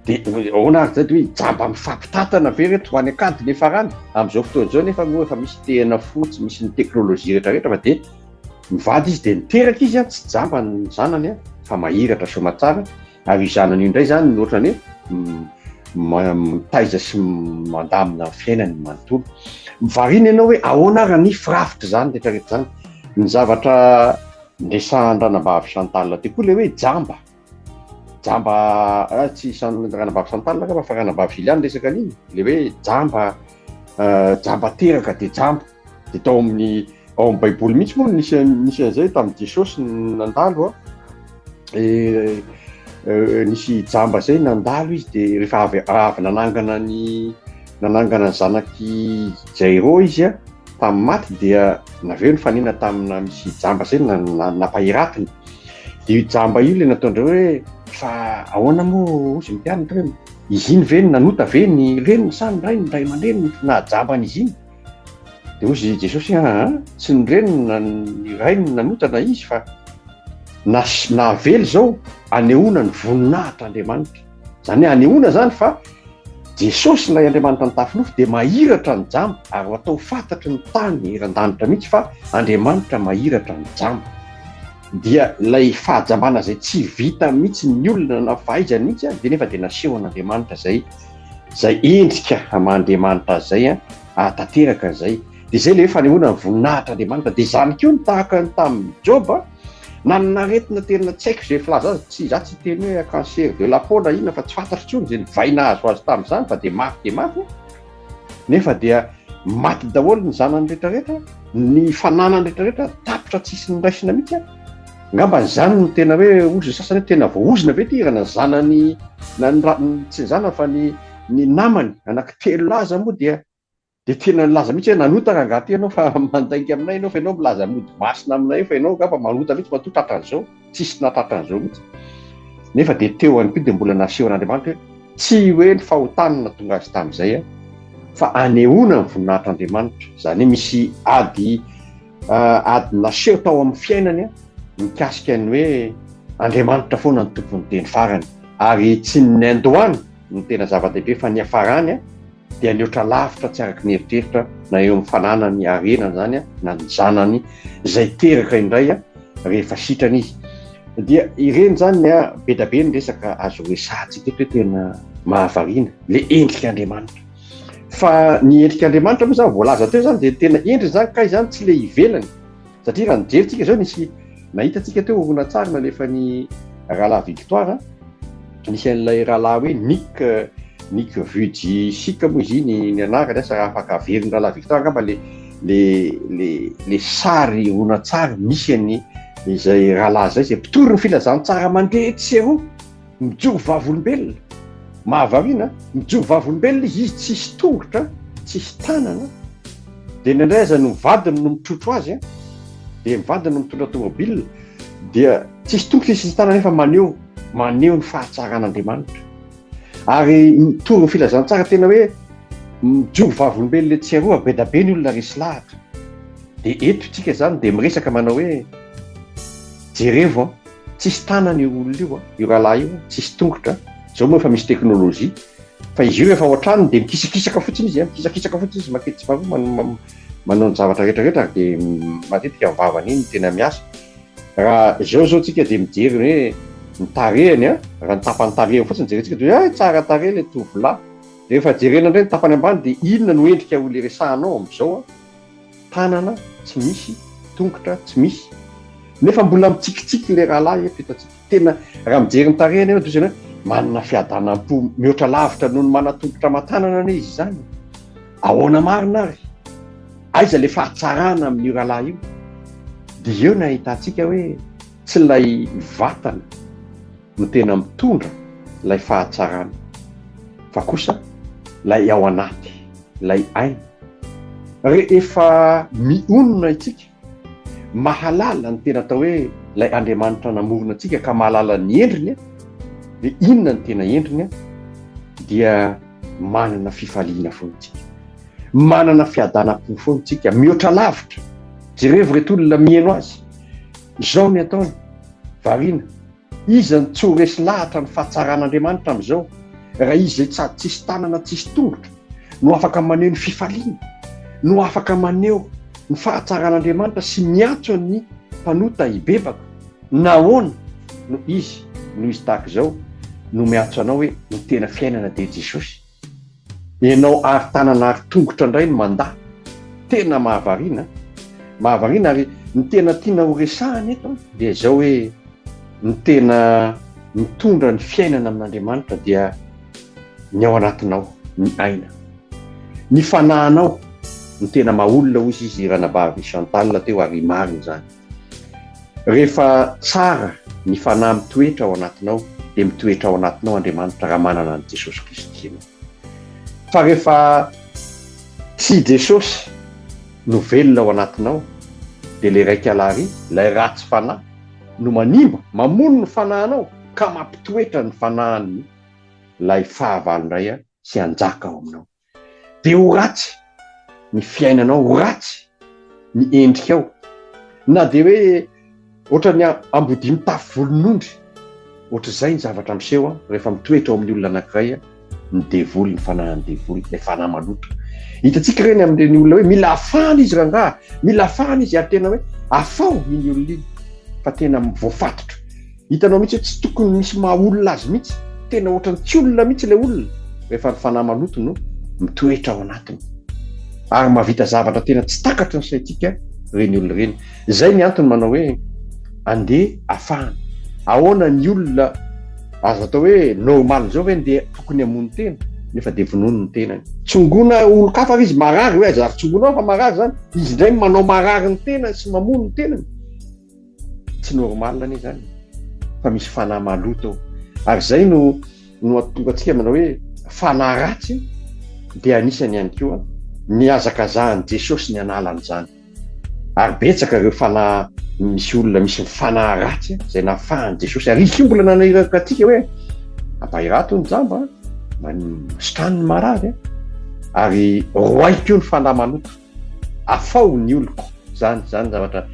Dia ahoana ary zay dia hoe jamba mifampitantana ve reto ho any an-kady nefa rany? Amin'izao fotoana izao nefa moa efa misy tehina fotsy, misy ny teknolojia rehetrarehetra fa dia mivady izy dia niteraka izy an, tsy jamba ny zanany an, fa mahiratra soamatsara, ary io zanany io indray izany no ohatrany hoe mitaiza sy mandamina ny fiainany manontolo. Variana ianao hoe ahoana ary ny firafitr'izany rehetrarehetra izany. Ny zavatra niresahan-dRanabavy Chantal teo koa ilay hoe jamba. Jamba, ah, tsy Ranabavy Chantal angamba fa Ranabavy Gillian resaka an'iny, ilay hoe jamba, jamba teraka dia jamba. Dia tao amin'ny ao amin'ny Baiboly mihitsy moa nisy nisy an'izay tamin'i Jesosy nandalo a. Eh, eh, nisy jamba izay nandalo izy dia rehefa avy avy nanangana ny nanangana ny zanak'i Jairo izy a tamin'ny maty dia naveo nifanena tamina misy jamba izay nampahiratiny. Dia io jamba io ilay nataondreo hoe fa ahoana moa hozy ny mpianatra hoe izy iny ve no nanota ve ny reniny sa ny rainy ny ray aman-dreniny no nahajamba an'izy iny? Dia hozy i Jesosy hoe aa tsy ny reniny na ny rainy no nanota na izy fa nahavely izao anehoana ny voninahitr'Andriamanitra. Izany hoe anehoana izany fa Jesosy ilay Andriamanitra nitafy nofo dia mahiratra ny jamba ary ho atao fantatry ny tany eran-danitra mihitsy fa Andriamanitra mahiratra ny jamba. Dia ilay fahajambana izay tsy vita mihitsy ny olona na fahaizany mihitsy dia nefa dia nasehon'Andriamanitra izay izay endrika aman-Andriamanitra azy izay an, ahatanteraka an'izay. Dia izay ilay hoe fanehoana ny voninahitr'Andriamanitra. Dia izany koa ny tahaka ny tamin'i Joba, nanana aretina tena tsy haiko izay filaza azy, tsy izaho tsy hiteny hoe cancer de la peau na inona fa tsy fantatro intsony izay nivay nahazo azy tamin'izany fa dia mafy dia mafy. Nefa dia maty daholo ny zanany rehetrarehetra, ny fananany rehetrarehetra tapitra tsisy niraisina mihitsy. Angamba izany no tena hoe ozy ny sasany hoe tena voaozona ve ity raha na zanany na ny tsy ny zanany fa ny ny namany anankitelo lahy aza moa dia dia tena nilaza mihitsy hoe nanota rangahy ity ianao fa mandainga aminay ianao fa ianao milaza mody masina aminay io fa ianao angamba manota mihitsy matoa tratran'izao, tsisy nahatratran'izao mihitsy. Nefa dia teo ihany koa dia mbola nasehon'Andriamanitra hoe tsy hoe ny fahotany no nahatonga azy tamin'izay fa anehoana ny voninahitr'Andriamanitra. Izany hoe misy ady ady naseho tao amin'ny fiainany mikasika ny hoe Andriamanitra foana ny tompon'ny teny farany ary tsy ny niandohany no tena zava-dehibe fa ny niafarany dia nihoatra lavitra tsy araka ny eritreritra na eo amin'ny fananany harena izany na ny zanany izay teraka indray rehefa sitrana izy. Dia ireny izany ny be da be ny resaka azo resahantsika eto hoe tena mahavariana le endrik'Andriamanitra. Fa ny endrik'Andriamanitra moa izany voalaza teo izany dia tena endriny izany kay izany tsy le ivelany. Satria raha nijery tsika izao nisy nahita tsika teo horonantsary nalefan'i Rahalahy Victoire, nisy an'ilay rahalahy hoe Nick Nick Vujicic moa izy iny ny anarany, asa raha afaka averin'ny Rahalahy Victoire angamba le le le le sary horonantsary misy an'ny izay rahalahy izay, izay mpitory ny filazantsara mandeha etsy sy eroa. Mijoro vavolombelona. Mahavariana, mijoro vavolombelona izy, izy tsisy tongotra, tsisy tanana, dia indraindray aza ny vadiny no mitrotro azy an, dia ny vadiny no mitondra tomobile, dia tsisy tongotra izy, tsisy tanana nefa maneho, maneho ny fahatsaran'Andriamanitra. Ary mitory ny filazantsara tena hoe. Mijoro vavolombelona etsy sy aroa, be da be ny olona resy lahatra. Dia eto tsika izany dia miresaka manao hoe jerevo an, tsisy tanana io olona io an, io rahalahy io an, tsisy tongotra, izao moa efa misy teknolojia, fa izy io rehefa ao an-tranony dia mikisakisaka fotsiny izy an, mikisakisaka fotsiny izy maketsy sy maroa manao ny zavatra rehetra rehetra ary dia matetika ny vavany iny no tena miasa. Raha izao izao tsika dia mijery hoe ny tarehiny an, raha ny tapany tarehiny fotsiny jerentsika dia hoe hay tsara tarehy ilay tovolahy. Rehefa jerena indray ny tapany ambany dia inona no endrika ho le resahanao amin'izao an? Tanana tsy misy, tongotra tsy misy. Nefa mbola mitsikitsiky ilay rahalahy eto hitantsika. Tena raha mijery ny tarehiny ianao dia ohatran'ny hoe manana fiadanam-po mihoatra lavitra noho ny manan-tongotra aman-tanana anie izy izany. Ahoana marina ary? Aiza ilay fahatsarana amin'io rahalahy io? Dia eo no ahitantsika hoe tsy ilay vatana no tena mitondra ilay fahatsarana fa kosa ilay ao anaty, ilay aina. Rehefa mionona isika, mahalala ny tena atao hoe ilay Andriamanitra namorona antsika ka mahalala ny endriny, dia inona ny tena endriny, dia manana fifaliana foana isika, manana fiadanam-po foana isika, mihoatra lavitra. Jerevo ireto olona miheno azy, izao ny ataony, variana. Iza no tsy ho resy lahatra ny fahatsaran'Andriamanitra amin'izao, raha Izy izay sady tsisy tanana tsisy tongotra no afaka maneho ny fifaliana, no afaka maneho ny fahatsaran'Andriamanitra sy miantso ny mpanota hibebaka? Nahoana no Izy, no Izy tahaka izao, no miantso anao hoe ny tena fiainana dia Jesosy? Ianao ary tanana ary tongotra indray no mandà. Tena mahavariana an! Mahavariana ary ny tena tiana ho resahana eto dia izao hoe ny tena mitondra ny fiainana amin'Andriamanitra dia ny ao anatinao, ny aina. Ny fanahinao no tena maha olona hoy izy ranabavy Chantal teo ary marina izany. Rehefa tsara ny fanahy mitoetra ao anatinao dia mitoetra ao anatinao Andriamanitra raha manana an'i Jesosy Kristy ianao. Fa rehefa tsy Jesosy no velona ao anatinao dia ilay raikalahy, ilay ratsy fanahy no manimba, mamono ny fanahinao ka mampitoetra ny fanahin'ny ilay fahavalo indray sy hanjaka ao aminao. Dia ho ratsy ny fiainanao, ho ratsy ny endrikao. Na dia hoe ohatran'ny ambodia mitafy volon'ondry, ohatr'izay ny zavatra miseho rehefa mitoetra ao amin'ny olona anankiray ny devoly, ny fanahin'ny devoly, ilay fanahy maloto. Hitantsika ireny amin'ireny olona hoe mila afahana izy rangahy, mila afahana izy ary tena hoe afaho iny olona iny fa tena voafatotra. Hitanao mihitsy hoe tsy tokony misy maha olona azy mihitsy, tena ohatran'ny tsy olona mihitsy ilay olona rehefa ny fanahy maloto no mitoetra ao anatiny. Ary mahavita zavatra tena tsy takatry ny saintsika ireny olona ireny. Izay ny antony manao hoe andeha afahana. Ahoana ny olona azo atao hoe normal izao ve ndeha tokony hamono tena nefa dia vonoiny ny tenany. Tsongoina olon-kafa ve izy marary hoe aza tsongoina ao fa marary izany, izy indray manao marary ny tenany sy mamono ny tenany. Tsy normal anie izany fa misy fanahy maloto ao. Ary izay no no ahatonga antsika manao hoe fanahy ratsy dia anisany ihany koa ny hazakazahan'i Jesosy ny hanala an'izany. Ary betsaka ireo fanahy misy olona misy ny fanahy ratsy izay nafahan'i Jesosy. Ary izy koa mbola naniraka antsika hoe ampahirato ny jamba, sitrano ny marary, ary roahy koa ny fanahy maloto. Afaho ny oloko. Zany, zany zavatra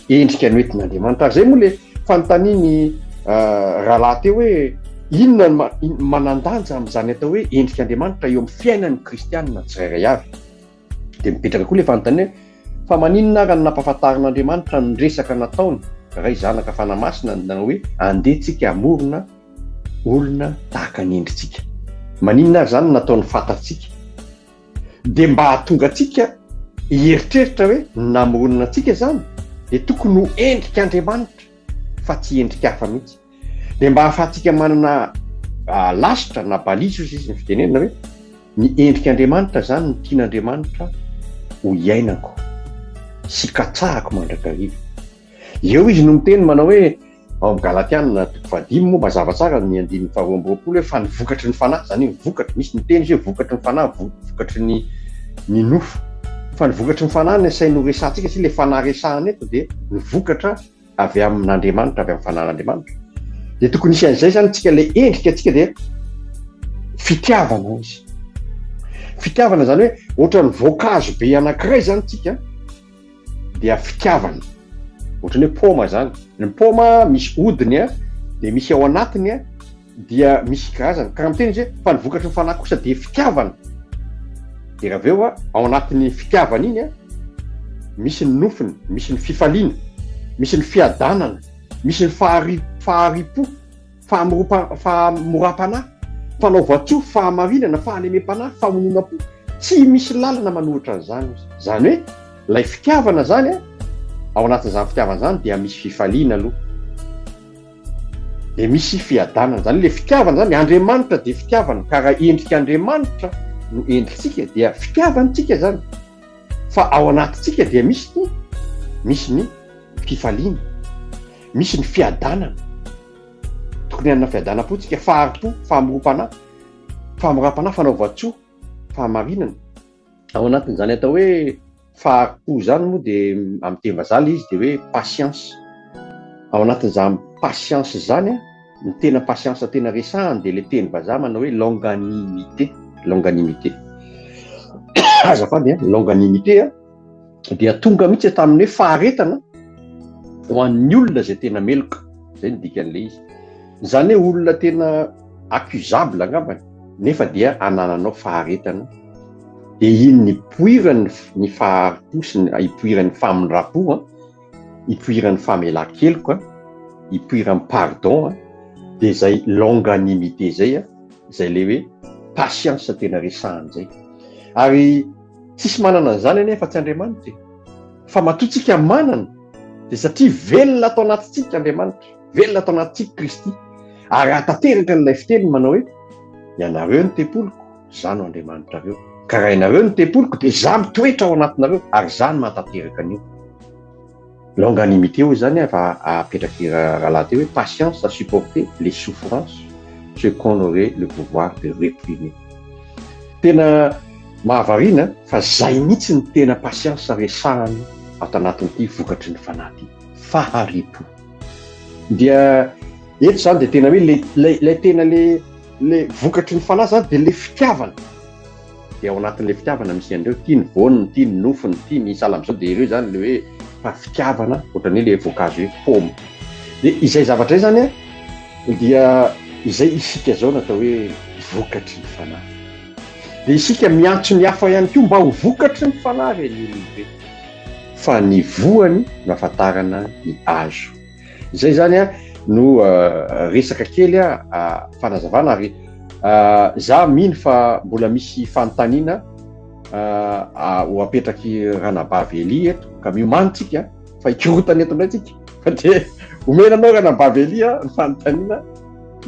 endrika noentin'Andriamanitra. Ary zay moa le fanontanian'i rahalahy teo hoe inona no manan-danja amin'izany atao hoe endrik'Andriamanitra eo amin'ny fiainan'ny kristianina tsirairay avy. Dia mipetraka koa le fanontaniana hoe fa maninona ara no nampahafantarin'Andriamanitra ny resaka nataony Ray Zanaka Fanahy Masina nanao hoe andeha tsika hamorona olona tahaka ny endritsika. Maninona ary izany no nataony fantatsika? Dia mba hahatonga antsika hieritreritra hoe ny namoronana antsika izany dia tokony ho endrik'Andriamanitra fa tsy endrika hafa mihitsy. Dia mba hahafahantsika manana lasitra na balise hozy izy ny fitenenana hoe ny endrik'Andriamanitra izany no tian'Andriamanitra ho iainako sy katsahako mandrakariva. Eo izy no miteny manao hoe ao amin'ny Galatiana toko fahadimy moa mazava tsara ny andininy faharoa amby roapolo hoe fa ny vokatry ny fanahy, izany hoe vokatry, misy ny teny izy hoe vokatry ny fanahy, vokatry ny ny nofo. Fa ny vokatry ny fanahy no asainy ho resahantsika satria ilay fanahy resahana eto dia ny vokatra avy amin'Andriamanitra, avy amin'ny fanahin'Andriamanitra. Dia tokony hisy an'izay izany tsika ilay endrika antsika dia fitiavana izy. Fitiavana izany hoe ohatran'ny voankazo be anankiray izany tsika dia fitiavana. Ohatran'ny hoe paoma izany. Ny paoma misy hodiny dia misy ao anatiny dia misy karazany. Ka raha miteny izy hoe fa ny vokatry ny fanahy kosa dia fitiavana. Dia raha avy eo ao anatin'ny fitiavana iny misy ny nofiny, misy ny fifaliana, misy ny fiadanana, misy ny fahari-po. Fahamoram-panahy, fanaovan-tsoa, fahamarinana, fahalemem-panahy, fahononam-po. Tsy misy lalana manohitra an'izany izy. Izany hoe ilay fitiavana izany, ao anatin'izany fitiavana izany dia misy fifaliana aloha. Dia misy fiadanana. Izany hoe ilay fitiavana izany, Andriamanitra dia fitiavana. Ka raha endrik'Andriamanitra no endritsika dia fitiavantsika izany. Fa ao anatintsika dia misy ny misy ny fifaliana, misy ny fiadanana. Tokony hanana fiadanam-po tsika, fahari-po, fahamorom-panahy, fahamoram-panahy, fanaovan-tsoa, fahamarinana. Ao anatin'izany atao hoe fahari-po izany moa dia amin'ny teny vazaha ilay izy dia hoe patience. Ao anatin'izany patience izany Ny tena patience tena resahany dia ilay teny vazaha manao hoe longanimité, longanimité. Azafady an, longanimité an, dia tonga mihitsy tamin'ny hoe faharetana ho an'ny olona izay tena meloka. Izay no dikan'ilay izy. Izany hoe olona tena accusable angambany, nefa dia anananao faharetana. Dia iny nipoiran'ny ny fahari-po sy ny ipoiran'ny famindram-po an, ipoiran'ny famelan-keloka, ipoiran'ny pardon, dia izay longanimité izay, izay ilay hoe patience tena resahana izay. Ary tsisy manana an'izany anie afa-tsy Andriamanitra e. Fa matoa tsika manana, dia satria velona ato anatintsika Andriamanitra, velona ato anatintsika Kristy. Ary raha tanteraka an'ilay fiteniny manao hoe, ianareo ny tempoliko, Izaho no Andriamanitrareo. Ka raha ianareo no tempoliko, dia Izaho mitoetra ao anatinareo, ary Izaho no mahatanteraka an'io. Longanimité hoy izany fa apetraky rahalahy teo hoe patience à supporter les souffrances, ce qu'on aurait le pouvoir de réprimer. Tena mahavariana fa zay mihitsy ny tena patience resahany ato anatin'ity vokatry ny fanahy ity. Fahari-po. Dia eto izany dia tena hoe le ilay tena le Le vokatry ny fanahy zany dia le fitiavana. Dia ao anatin'le fitiavana misy an'ireo, tia ny voaniny, tia ny nofony, tia ny sahala amin'izao dia ireo zany le hoe fa fitiavana ohatran'ny hoe le voankazo hoe paoma. Dia izay zavatra izay zany an, dia izay isika izao no atao hoe vokatry ny fanahy. Dia isika miantso ny hafa ihany koa mba ho vokatry ny fanahy ireny olona ireny. Fa ny voany no ahafantarana ny hazo. Izay izany no resaka kely fanazavana ary za mino fa mbola misy fanontaniana ho apetraky ranabavy Elia eto ka miomany tsika fa hikorotana eto indray tsika fa dia omena anao ranabavy Elia ny fanontaniana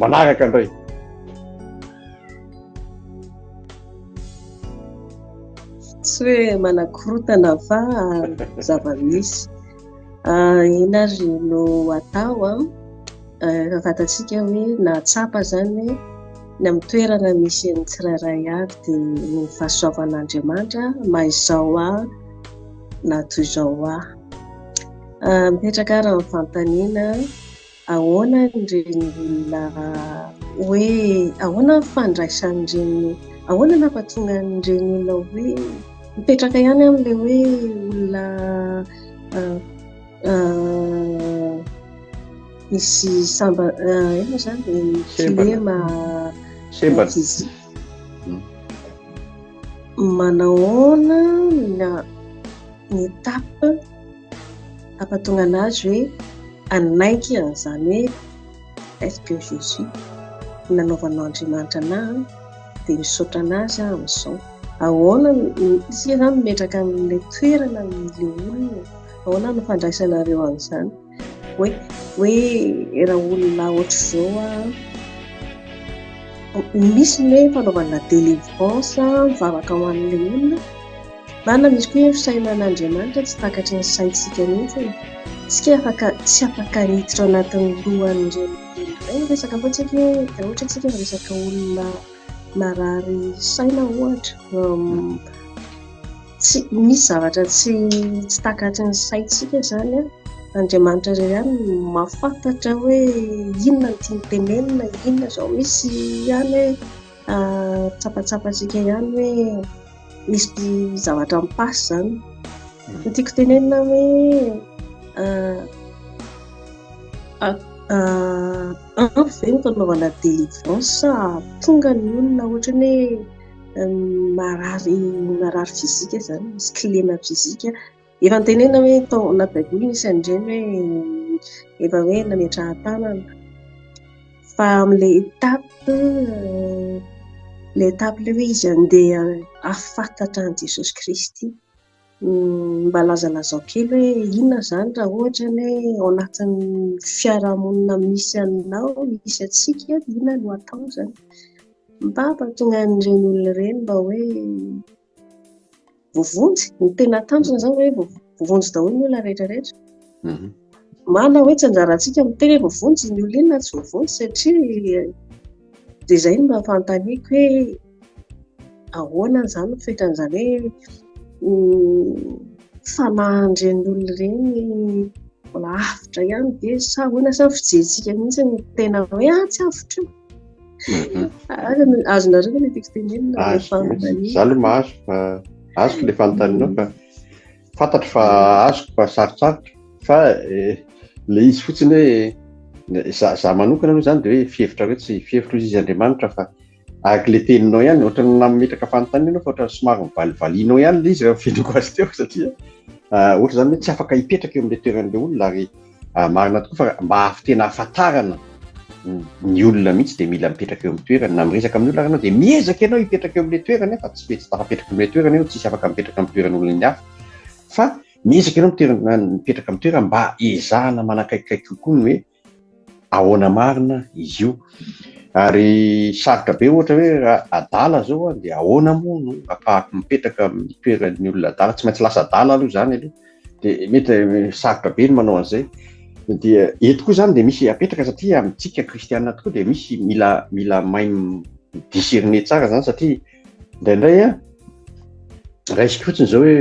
manaraka indray. Tsy hoe manakorotana fa zava-misy. Inona ary no atao an? Efa fantatsika hoe nahatsapa izany hoe ny amin'ny toerana misy an'ny tsirairay avy dia ny fahasoavan'Andriamanitra maha izao ahy na toy izao ahy. Mipetraka ary ny fanontaniana ahoana ireny olona hoe ahoana ny fandraisan'ireny, ahoana no hampatonga an'ireny olona hoe mipetraka ihany amin'ilay hoe olona misy samba inona izany kilema physique. Manahoana ny étape hampatonga an'azy hoe hanaiky an'izany hoe est-ce que je suis nanaovan'Andriamanitra an'ahy dia misaotra an'azy aho amin'izao. Ahoana isika izany mipetraka amin'ilay toerana amin'ilay olona, ahoana no fandraisanareo an'izany? Hoe hoe raha olona ohatr'izao aho, misy ny hoe fanaovana délivrance, mivavaka ho an'ilay olona. Marina misy koa hoe fisainan'Andriamanitra tsy takatry ny saintsika mihitsy. Isika afaka tsy afaka hiditra ao anatin'ny lohan'ireny olona ireny. Miresaka foana isika hoe raha ohatra isika miresaka olona marary saina ohatra, tsy misy zavatra tsy tsy takatry ny saintsika izany an. Andriamanitra irery ihany no mahafantatra hoe inona no tiany tenenina, inona izao. Misy ihany hoe tsapatsapantsika ihany hoe. Misy zavatra mi-passe izany. Ny tiako tenenina hoe ampy ve ny fanaovana délivrance hahatonga ny olona ohatran'ny hoe marary marary physique izany, misy kilema physique. Efa notenenina hoe tao anaty baiboly nisy an'ireny hoe efa hoe nametrahan-tanana. Fa amin'ilay étape ilay étape ilay hoe izy andeha hahafantatra an'i Jesosy Kristy. Mba lazalazao kely hoe inona izany raha ohatra ny hoe ao anatin'ny fiarahamonina misy anao, misy antsika, inona no atao izany? Mba hampahatonga an'ireny olona ireny mba hoe voavonjy. Ny tena tanjona izany hoe voavonjy daholo ny olona rehetra rehetra. Mhm. Marina hoe tsy anjarantsika miteny hoe voavonjy ny olona iny na tsy voavonjy satria dia izay no mba fanontaniako hoe ahoana izany ny fetran'izany hoe fanahin'ireny olona ireny mbola avotra ihany ve sa ahoana sa ny fijerintsika mihitsy no tena hoe ah tsy avotra io. Mhm. Azonareo ve ilay tiako tenenina ilay fanontaniana? Za aloha mahazo fa azoko ilay fanontanianao fa fantatro fa azoko fa sarotsarotra fa eh, le izy fotsiny hoe za za manokana aloha zany de hoe fihevitra hoe tsy fihevitro izy Andriamanitra fa araka le teninao ihany ohatran'ny nametraka fanontaniana ianao fa ohatran'ny somary mivalivalianao ihany le izy raha fenoko azy teo satria ah, ohatra zany hoe tsy afaka hipetraka eo amin'le toeran'le olona ary ah, marina tokoa fa mba tena ahafantarana ny olona mihitsy dia mila mipetraka eo amin'ny toerany na miresaka amin'ny olona ary ianao dia miezaka ianao hipetraka eo amin'ilay toerany fa tsy hoe tsy tafapetraka amin'ilay toerana ianao tsisy afaka mipetraka amin'ny toeran'olona ny hafa fa miezaka ianao mitoerana mipetraka amin'ny toerany mba ezahana manakaikikaiky kokoa ny hoe ahoana marina izy io ary sarotra be ohatra hoe raha adala zao a dia ahoana moa no afahako mipetraka amin'ny toeran'ny olona adala tsy maintsy lasa adala aloha izany aloha dia mety sarotra be ny manao an'izay dia eto koa izany dia misy apetraka satria amintsika kristianina tokoa dia misy mila mila mahay mi-discerner tsara izany satria indraindray a raisiko fotsiny izao hoe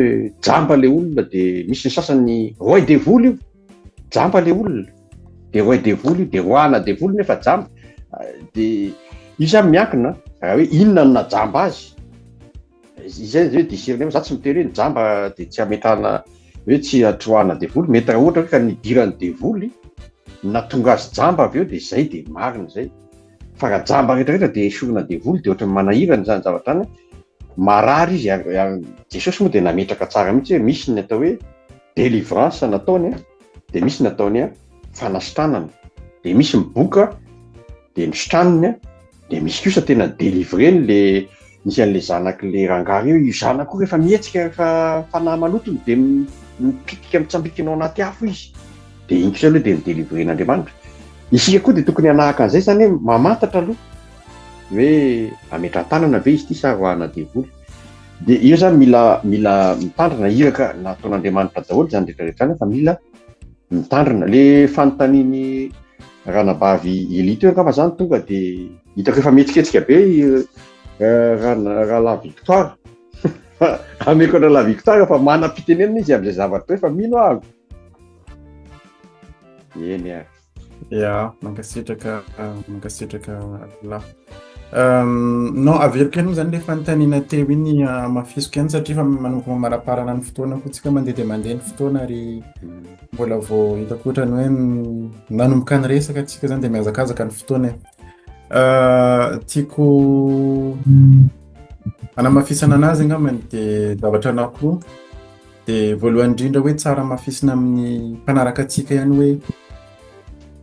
jamba ilay olona dia misy ny sasany roay devoly io jamba ilay olona dia roay devoly io dia roahana devoly nefa jamba dia io izany miankina raha hoe inona no najamba azy Izay zay hoe discerner, za tsy miteny hoe ny jamba dia tsy ametrahana hoe tsy atroahana devoly, mety raha ohatra hoe ka nidiran'ny devoly nahatonga azy jamba avy eo dia zay dia marina zay, fa raha jamba rehetra rehetra dia esorina devoly dia ohatran'ny manahirana izany zavatra izany, marary izy ary ary Jesosy moa dia nametraka tsara mihitsy hoe misy ny atao hoe délivrance nataony dia misy ny ataony fanasitranana, dia misy ny boka dia nositraniny Dia misy kosa tena délivrer-ny le misy an'le zanak'le rangahy io, io zanako io rehefa mihetsika rehefa fanahy maloto dia mipitika mitsambikina ao anaty afo izy. Dia iny kosa aloha dia ni-délivrer-n'Andriamanitra. Isika koa dia tokony hanahaka an'izay izany hoe mamantatra aloha hoe ametrahan-tanana ve izy ity sa roahana devoly. Dia eo izany mila mila mitandrina iraka nataon'Andriamanitra daholo izany rehetra rehetra izany fa mila Mitandrina. Le fanontanian'i ranabavy Elie teo angamba zany tonga de hitako efa mihetsiketsika be i rahalahy Victoire. Ameko an-drahalahy Victoire fa manam-pitenenana izy amin'izay zavatra izay fa mino aho. Eny ary. Ya, mankasitraka, mankasitraka lahy. Non, averiko ihany moa zany ilay fanontaniana teo iny hamafisiko ihany satria efa manomboka mamaraparana ny fotoana koa tsika mandeha dia mandeha ny fotoana ary mbola vao hitako ohatrany hoe nanomboka niresaka tsika zany dia mihazakazaka ny fotoana e. Tiako hanamafisana anazy angambany dia zavatra anankiroa. Dia voalohany indrindra hoe tsara hamafisina amin'ny mpanaraka antsika ihany hoe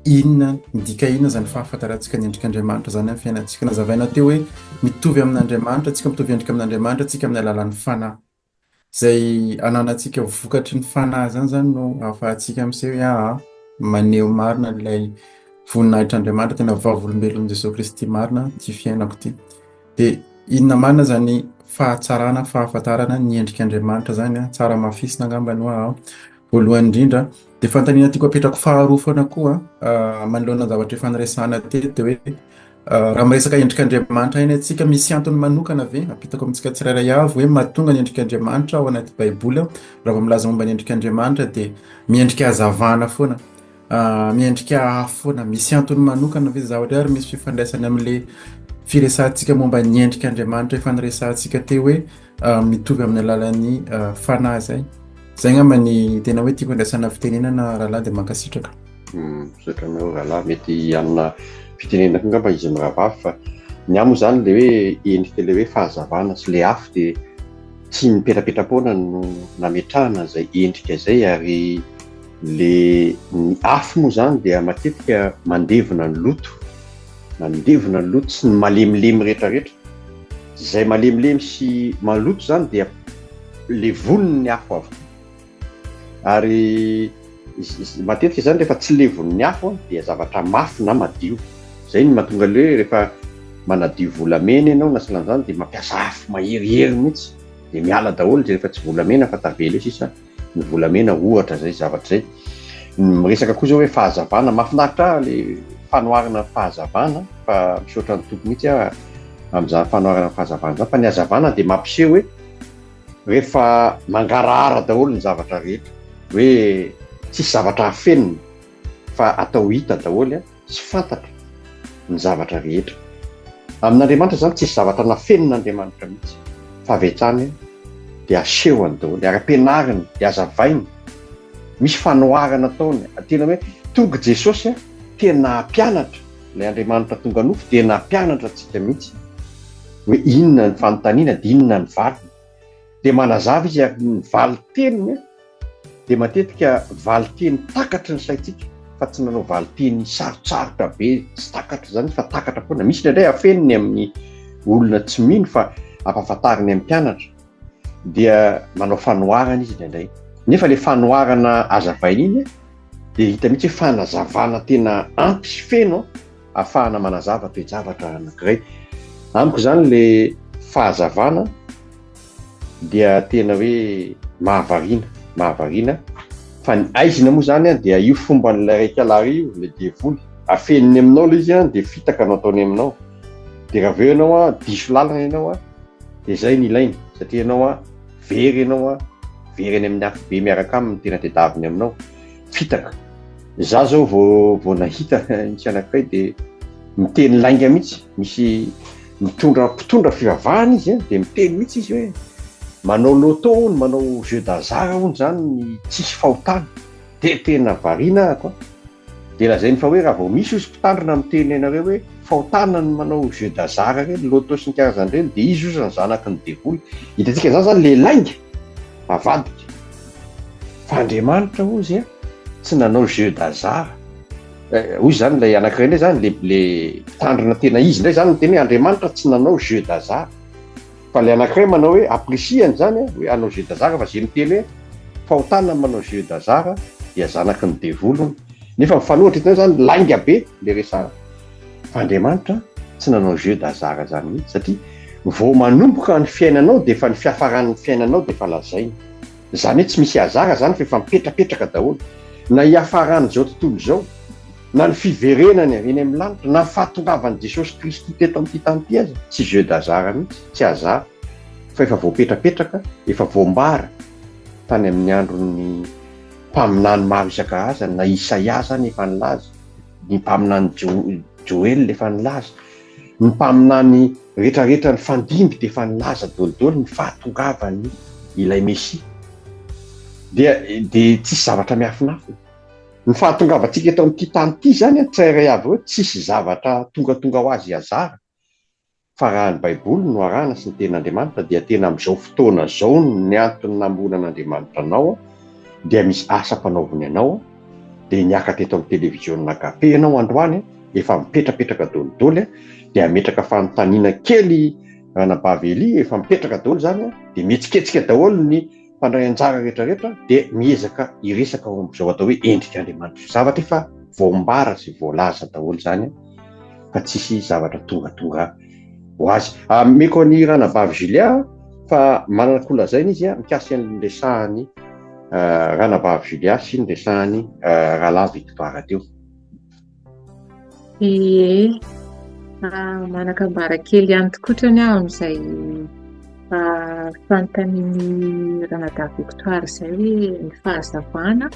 inona, midika inona izany fahafantarantsika ny endrik'Andriamanitra izany amin'ny fiainantsika. Nazavaina teo hoe mitovy amin'Andriamanitra tsika, mitovy endrika amin'Andriamanitra tsika amin'ny alalan'ny fanahy. Izay ananantsika vokatry ny fanahy izany izany no ahafahantsika miseho hoe aa maneho marina ilay voninahitr'Andriamanitra, tena vavolombelon'i Jesoa Kristy marina ity fiainako ity. Dia inona marina izany fahatsarana, fahafantarana ny endrik'Andriamanitra izany an? Tsara hamafisina angamba ny hoa voalohany indrindra. Dia fanontaniana tiako apetrako faharoa foana koa manoloana ny zavatra efa niresahana teto dia hoe raha miresaka endrik'Andriamanitra ihany antsika, misy antony manokana ve ampitako amintsika tsirairay avy hoe mahatonga ny endrik'Andriamanitra ao anaty Baiboly raha vao milaza momba ny endrik'Andriamanitra dia miendrika hazavana foana. Miendrika afo foana. Misy antony manokana ve zavatra ary misy fifandraisany amin'ilay firesahantsika momba ny endrik'Andriamanitra efa niresahantsika teo hoe mitovy amin'ny alalan'ny fanahy izay. Izay angamba ny tena hoe tiako andraisana fitenenana rahalahy dia mankasitraka. Misaotra anao rahalahy, mety hanana fitenenana koa angamba izy mirahavavy fa ny ahy moa izany ilay hoe endrika ilay hoe fahazavana sy ilay afo dia tsy mipetrapetra-poana no nametrahana izay endrika izay ary le ny afo moa izany dia matetika mandevona ny loto, mandevona ny loto sy ny malemilemy rehetrarehetra. Izay malemilemy sy maloto izany dia levoniny ny afo avokoa. Ary matetika izany rehefa tsy levon'ny afo dia zavatra mafy na madio. Izay no mahatonga ilay hoe rehefa manadio volamena ianao na sahalan'izany dia mampiasa afo maherihery mihitsy dia miala daholo izay rehefa tsy volamena fa tavela eo sisa ny volamena ohatra izay zavatra izay. Miresaka koa izao hoe fahazavana, mahafinaritra ahy ilay fanoharana ny fahazavana fa misaotra ny Tompo mihitsy aho amin'izany fanoharana ny fahazavana izany fa ny hazavana dia mampiseho hoe Rehefa mangarahara daholo ny zavatra rehetra, hoe tsisy zavatra afenina fa atao hita daholo sy fantatra ny zavatra rehetra. Amin'Andriamanitra izany tsisy zavatra nafenin'Andriamanitra mihitsy fa avy hatrany dia asehony daholo ary ampianariny dia azavainy. Misy fanoharana ataony, tena hoe tonga Jesosy tena hampianatra, ilay Andriamanitra tonga nofo dia nampianatra antsika mihitsy hoe inona ny fanontaniana dia inona ny valiny. Dia manazava izy ary ny valin-teniny dia matetika valin-teny takatry ny saintsika fa tsy nanao valin-teny sarotsarotra be tsy takatra izany fa takatra foana. Misy indraindray afeniny amin'ny olona tsy mino fa ampahafantariny amin'ny mpianatra dia manao fanoharana izy indraindray. Nefa ilay fanoharana azavainy iny dia hita mihitsy hoe fanazavana tena ampy sy feno ahafahana manazava toe-javatra anankiray. Amiko izany le fahazavana dia tena hoe mahavariana, mahavariana fa ny aizina moa izany dia io fomban'ilay raika lahy io, ilay devoly, afeniny aminao ilay izy dia fitaka no ataony aminao. Dia raha avy eo ianao diso lalana ianao dia izay no ilainy satria ianao very ianao very any amin'ny afobe miaraka aminy ny tena tedaviny aminao. Fitaka. Za zao vao vao nahita nisy anankiray dia miteny lainga mihitsy, misy mitondra mpitondra fivavahana izy an, dia miteny mihitsy izy hoe manao loto hono, manao jeu d'hasard hono zany ny tsisy fahotana. Dia tena variana aho an. Dia lazainy fa hoe raha vao misy ozy mpitandrina miteny anareo hoe fahotana ny manao jeu d'hasard ireny, loto sy ny karazany ireny dia izy ozy ny zanaky ny devoly. Hitantsika izany zany le lainga avadika. Fa Andriamanitra ozy a tsy nanao jeu d'hasard. Hoy izany ilay anankiray indray izany, le le mpitandrina tena izy indray izany miteny hoe Andriamanitra tsy nanao jeu d'hasard. Fa ilay anankiray manao hoe ampirisihany izany hoe hanao jeu d'hasard fa izay miteny hoe fahotana ny manao jeu d'hasard dia zanaky ny devoly hono. Nefa mifanohitra hitanao izany lainga be ilay resahana. Fa Andriamanitra tsy nanao jeu d'hasard izany mihitsy satria vao manomboka ny fiainanao dia efa ny fiafaran'ny fiainanao dia efa lazainy. Izany hoe tsy misy hasard izany fa efa mipetrapetraka daholo. Na hiafaran'izao tontolo izao, na ny fiverenany avy eny amin'ny lanitra, na ny fahatongavan'i Jesosy Kristy teto amin'ity tany ity aza, tsy jeu d'hasard mihitsy, tsy hasard, fa efa voapetrapetraka, efa voambara tany amin'ny andron'ny mpaminany maro isan-karazany, na Isaia izany efa nilaza, ny mpaminany Joela efa nilaza, ny mpaminany rehetrarehetra nifandimby dia efa nilaza daholo ny fahatongavan'ny ilay Mesia. Dia dia tsisy zavatra miafinafina. Ny fahatongavantsika eto amin'ity tany ity izany an, tsirairay avy ireo tsisy zavatra tongatonga ho azy hasard. Fa raha ny Baiboly no arahana sy ny Tenin'Andriamanitra dia tena amin'izao fotoana izao ny antony namoronan'Andriamanitra anao dia misy asa ampanaoviny anao dia niakatra eto amin'ny televiziona Agape ianao androany efa mipetrapetraka dolidoly dia hametraka fanontaniana kely ranabavy Elia efa mipetraka daholo izany dia mihetsiketsika daholo ny mpandray anjara rehetra rehetra dia miezaka hiresaka ao amin'izao atao hoe endrik'Andriamanitra. Zavatra efa voambara sy voalaza daholo izany fa tsisy zavatra tongatonga ho azy. Ameko an'i ranabavy Julia fa manana ko lazaina izy mikasika ny resahany ranabavy Julia sy ny resahany rahalahy Victoire teo. Ie, manan-kambara kely ihany tokotrany aho amin'izay fanontanian'i Ranadahy Victoire izay hoe ny fahazavana,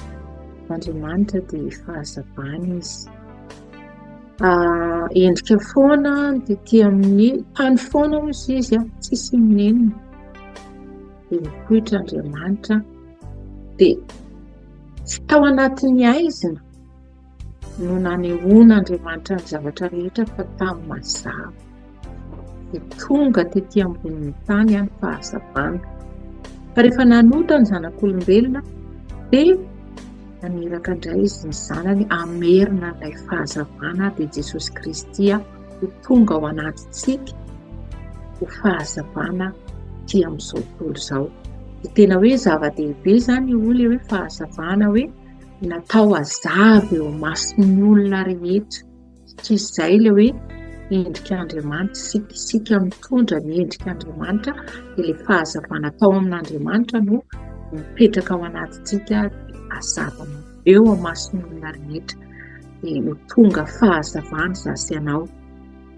Andriamanitra dia fahazavana izy. Endrika foana ny tety amin'ny tany foana hozy izy, tsisy inon'inona. Dia nipoitra Andriamanitra dia tsy tao anatin'ny haizina no nanehoan'Andriamanitra ny zavatra rehetra fa tamin'ny mazava. Dia tonga tety ambonin'ny tany ny fahazavana. Fa rehefa nanota ny zanak'olombelona dia naniraka indray izy ny zanany hamerina ilay fahazavana dia Jesosy Kristy ho tonga ao anatintsika ho fahazavana aty amin'izao tontolo izao. Dia tena hoe zava-dehibe izany io ilay hoe fahazavana hoe natao hazava eo imason'ny olona rehetra. Satria izay ilay hoe endrik'Andriamanitra isika, isika mitondra ny endrik'Andriamanitra dia ilay fahazavana tao amin'Andriamanitra no mipetraka ao anatintsika hazava eo imason'ny olona rehetra dia ho tonga fahazavana izaho sy ianao.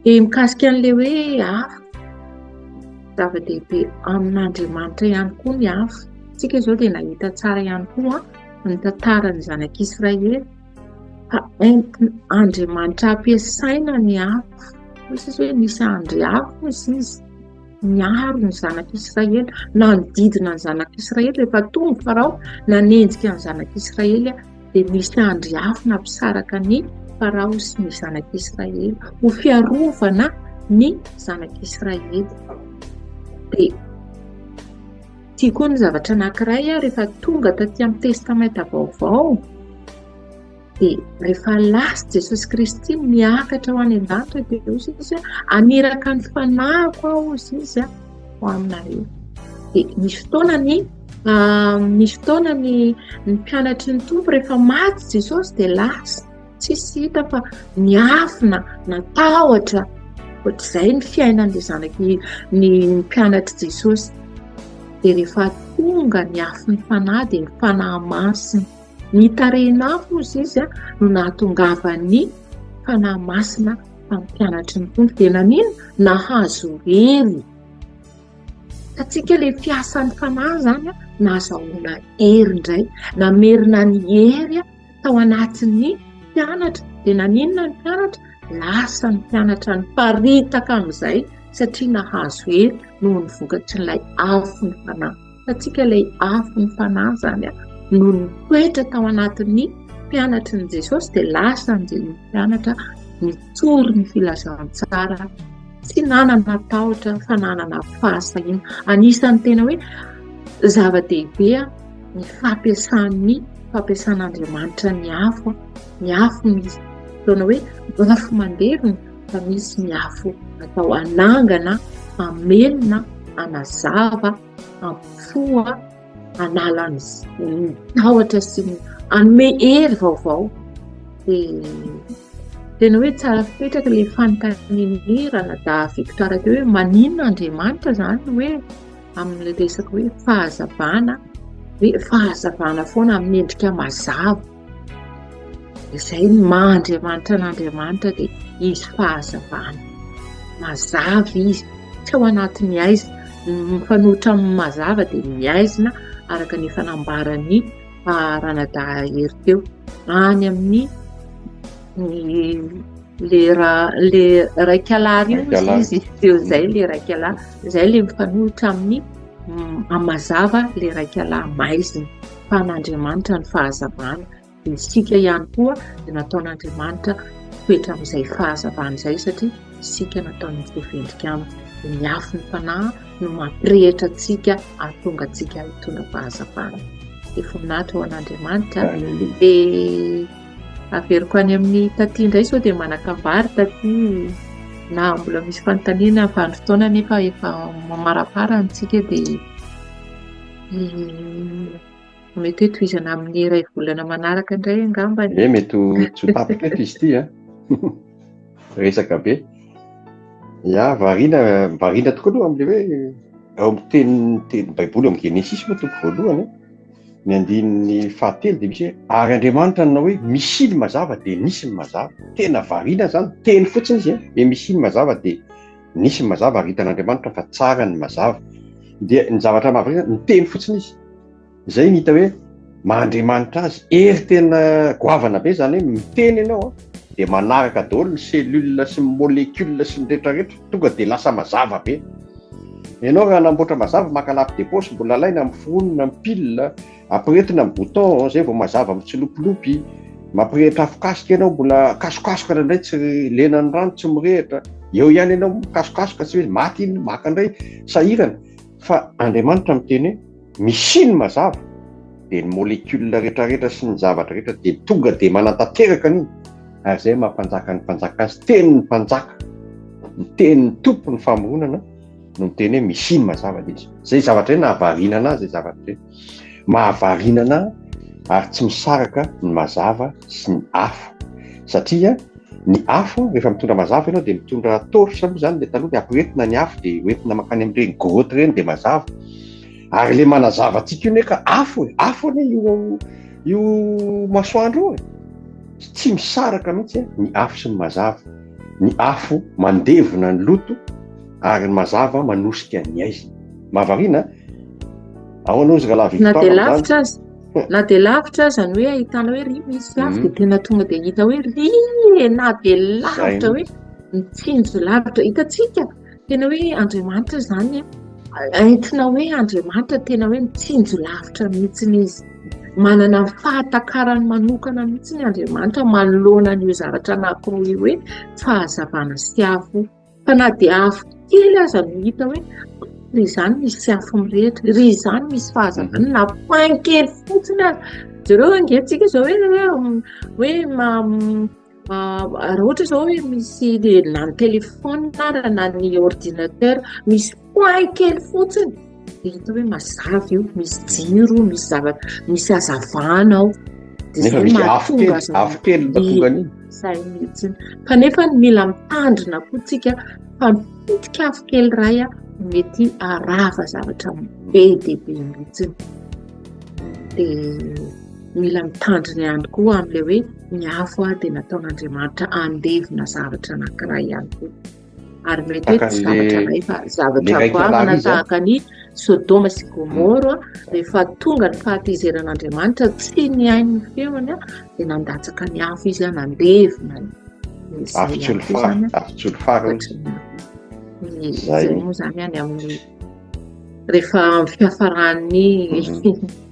Dia mikasika an'ilay hoe afo, zava-dehibe amin'Andriamanitra ihany koa ny afo. Isika izao dia nahita tsara ihany koa ny tantaran'ny zanak'Israely fa entin'Andriamanitra ampiasaina ny afo. Hoy izy hoe nisy andry afo hoy izy niaro ny zanak'Israely, nanodidina ny zanak'Israely rehefa tonga Farao nanenjika ny zanak'Israely dia nisy andry afo nampisaraka ny Farao sy ny zanak'Israely ho fiarovana ny zanak'Israely. Dia ity koa ny zavatra anankiray rehefa tonga taty amin'ny Testamenta Vaovao dia rehefa lasa Jesosy Kristy miakatra ho any an-danitra dia hoy izy haniraka ny fanahiko aho hoy izy ho aminareo. Dia nisy fotoana ny nisy fotoana ny ny mpianatry ny Tompo rehefa maty Jesosy dia lasa tsisy hita fa niafina natahotra ohatr'izay ny fiainan'ilay zanaky ny mpianatr'i Jesosy. Dia rehefa tonga ny afon'ny fanahy dia ny fanahy masina. Ny tarehin'afo hozy izy no nahatongavan'ny fanahy masina tamin'ny mpianatry ny Tompo. Dia nanino? Nahazo hery. Hitantsika ilay fiasan'ny fanahy izany nahazahoana hery indray. Namerina ny hery tao anatin'ny mpianatra. Dia naninona ny mpianatra? Lasa ny mpianatra niparitaka amin'izay satria nahazo hery noho ny vokatrin'ilay afon'ny fanahy. Hitantsika ilay afon'ny fanahy izany no nitoetra tao anatin'ny mpianatry ny Jesosy dia lasa ny mpianatra nitory ny filazantsara tsy nanana tahotra fa nanana fahasahiana. Anisan'ny tena hoe zava-dehibe ny fampiasan'ny fampiasan'Andriamanitra ny afo, ny afo misy fotoana hoe afo mandevona fa misy ny afo atao hanangana, hamelona, hanazava, hampifoha, hanala ny tahotra sy ny hanome hery vaovao. Dia tena hoe tsara fipetraka ilay fanontanian'i Ranadahy Victoire teo hoe maninona Andriamanitra izany hoe amin'ilay resaka hoe fahazavana, hoe fahazavana foana amin'ny endrika mazava. Izay ny maha Andriamanitra an'Andriamanitra dia izy fahazavana. Mazava izy, tsy ao anatin'ny haizina. Ny mifanohitra amin'ny mazava dia ny haizina araka ny efa nambaran'ny Ranadahy Hery teo. Any amin'ny le ra le raikalahy io izy teo izay le raikalahy, izay le mifanohitra amin'ny mazava le raikalahy maizina. Fa an'Andriamanitra ny fahazavana. Isika ihany koa dia nataon'Andriamanitra hitoetra amin'izay fahazavana izay satria isika nataony mitovy endrika aminy. Dia ny afon'ny fanahy no mampirehitra antsika hahatonga antsika hitondra fahazavana. Dia voninahitra ho an'Andriamanitra. Dia averiko any amin'ny taty indray sao dia manan-kabary taty na mbola misy fanontaniana fa ny fotoana nefa efa mamaraparana isika dia Mety hoe tohizana amin'ny iray volana manaraka indray angamba. Eh, mety ho tsy ho tapitra eto izy ity a. Resaka be. Ya, variana, variana tokoa aloha amin'ilay hoe ao amin'ny teny teny Baiboly ao amin'ny Genesisy moa toko voalohany a. Ny andininy fahatelo dia misy hoe ary Andriamanitra nanao hoe misy ny mazava dia nisy ny mazava. Tena variana izany, teny fotsiny izy a, hoe misy ny mazava dia nisy ny mazava ary hitan'Andriamanitra fa tsara ny mazava. Dia ny zavatra mahavariana, niteny fotsiny izy. Izay ny hita hoe maha Andriamanitra azy, hery tena goavana be izany hoe miteny ianao an. dia manaraka daholo ny cellule sy ny molécule sy ny rehetrarehetra, tonga dia lasa mazava be. Ianao raha hanamboatra mazava maka lampe de poche mbola alaina amin'ny foronina amin'ny pile, ampiretina amin'ny bouton zay vao mazava mitsilopilopy, mampirehitra afokasika ianao mbola kasokasoka indraindray tsy lenan'ny rano tsy mirehitra, eo ihany ianao mikasokasoka tsy hoe maty iny maka indray sahirana fa Andriamanitra miteny hoe misy ny mazava dia ny molécule rehetrarehetra sy ny zavatra rehetra dia tonga dia manatanteraka an'iny ary izay mampanjaka ny mpanjaka azy tenin'ny mpanjaka ny tenin'ny tompo ny famoronana no miteny hoe misy ny mazava dia izy izay zavatra izay nahavariana anazy izay zavatra izay mahavariana anahy ary tsy misaraka ny mazava sy ny afo satria ny afo rehefa mitondra mazava ianao dia mitondra torche moa izany le taloha dia ampiretina ny afo dia hoentina mankany amin'ireny grotte ireny dia mazava ary le manazava antsika io ne ka afo e afo anie io io masoandro io e tsy misaraka mihitsy ny afo sy ny mazava ny afo mandevona ny loto ary ny mazava manosika ny aizina mahavariana ahoana ozy rahalahy Na dia lavitra aza, na dia lavitra aza ny hoe ahitana hoe ry misy afo dia tena tonga dia hita hoe ry e, na dia lavitra hoe mitsinjo lavitra. Hitantsika tena hoe Andriamanitra izany entina hoe Andriamanitra tena hoe mitsinjo lavitra mihitsy izy. Manana ny fahatakarany manokana mihitsy ny Andriamanitra manoloana an'io zavatra anankiroa io hoe fahazavana sy afo. Fa na dia afo kely aza no hita hoe ry izany misy afo mirehitra, ry izany misy fahazavana, na point kely fotsiny aza. Jereo ange tsika izao hoe hoe raha ohatra izao hoe misy na ny téléphone ara na ny ordinateur misy point kely fotsiny dia hita hoe mazava io, misy jiro, misy zavatra, misy hazavana ao. Dia izay misy afo kely, afo kely mba tonga an'iny. Izay mihitsy. Kanefa mila mitandrina koa tsika fa mpitika afo kely iray mety harava zavatra be dia be mihitsy. Dia mila mitandrina ihany koa amin'ilay hoe ny afo dia nataon'Andriamanitra handevona zavatra anankiray ihany koa. Ary mety hoe tsy zavatra iray fa zavatra goavana tahaka ny Sodoma sy Gomora rehefa tonga ny fahatezeran'Andriamanitra tsy nihaino ny feony dia nandatsaka ny afo izy nandevona ny afo tsolifara afo tsolifara izay moa izany any amin'ny rehefa amin'ny fiafaran'ny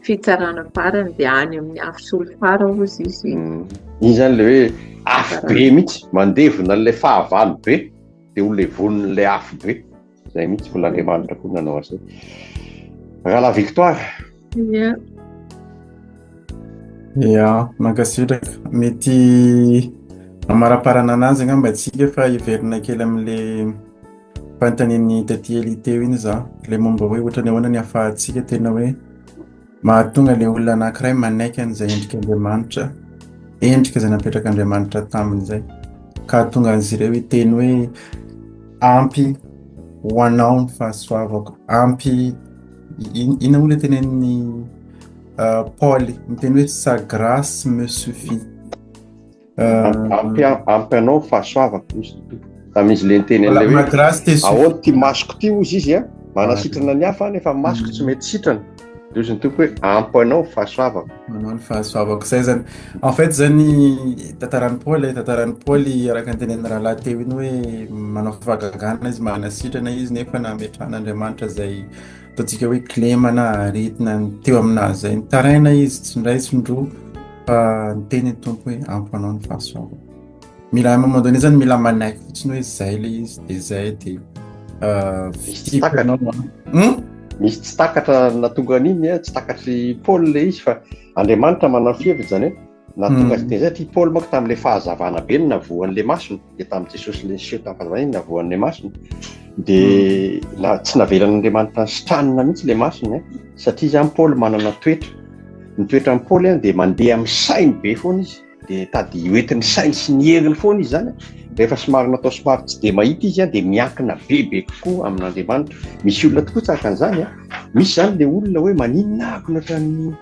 fitsarana farany dia any amin'ny afo solifara hozy izy. Iny izany ilay hoe afo be mihitsy, mandevona an'ilay fahavalo be, dia ho levonin'ilay afo be. Izay mihitsy mbola Andriamanitra koa nanao azy. Rahalahy Victoire. Ia. Ia, mankasitraka. Mety hamaraparana anazy angamba isika fa hiverina kely amin'ilay fanontanian'i Tatie Elie teo iny za, ilay momba hoe ohatran'ny ahoana ny ahafahantsika tena hoe mahatonga ilay olona anankiray manaiky an'izay endrik'Andriamanitra, endrika izay napetrak'Andriamanitra taminy izay, ka hahatonga azy ireo hiteny hoe ampy ho anao ny fahasoavako, ampy inona moa ilay tenenin'i Paoly, miteny hoe sa grâce me suffit. Ampy ampy anao ny fahasoavako hozy ny Tompo. Tamin'izy le niteny an'ilay hoe ahoana ity masoko ity hozy izy a, manasitrana ny hafa nefa masoko tsy mety sitrana. Dia hozy ny Tompo hoe ampy anao ny fahasoavako. Anao ny fahasoavako. Izay zany. En fait zany tantaran'i Paoly, tantaran'i Paoly araka ny tenenin'ny rahalahy teo iny hoe manao fahagagana izy, manasitrana izy nefa nametrahan'Andriamanitra izay ataontsika hoe kilema na aretina teo aminazy izay. Nitaraina izy tsy indray tsy indroa fa niteny ny Tompo hoe ampy anao ny fahasoavana. Mila à un moment donné zany mila manaiky fotsiny hoe zay le izy de zay de Misy tsy takatra. Misy tsy takatra nahatonga an'iny, tsy takatr'i Paoly le izy fa Andriamanitra manana fiheviny zany hoe Nahatonga azy teny satria Paoly manko tamin'ilay fahazavana be no navoan'ilay masony, dia tamin'i Jesosy ilay niseho tamin'ny fahazavana iny navoan'ilay masony, dia na tsy navelan'Andriamanitra nisitranina mihitsy ilay masony an, satria izany Paoly manana toetra, ny toetran'i Paoly an dia mandeha amin'ny sainy be foana izy, dia tady hoentin'ny sainy sy ny heriny foana izy izany, rehefa somary natao somary tsy dia mahita izy an dia miankina bebe kokoa amin'Andriamanitra. Misy olona tokoa tahaka an'izany an, misy izany ilay olona hoe maninona ako ny ohatran'ny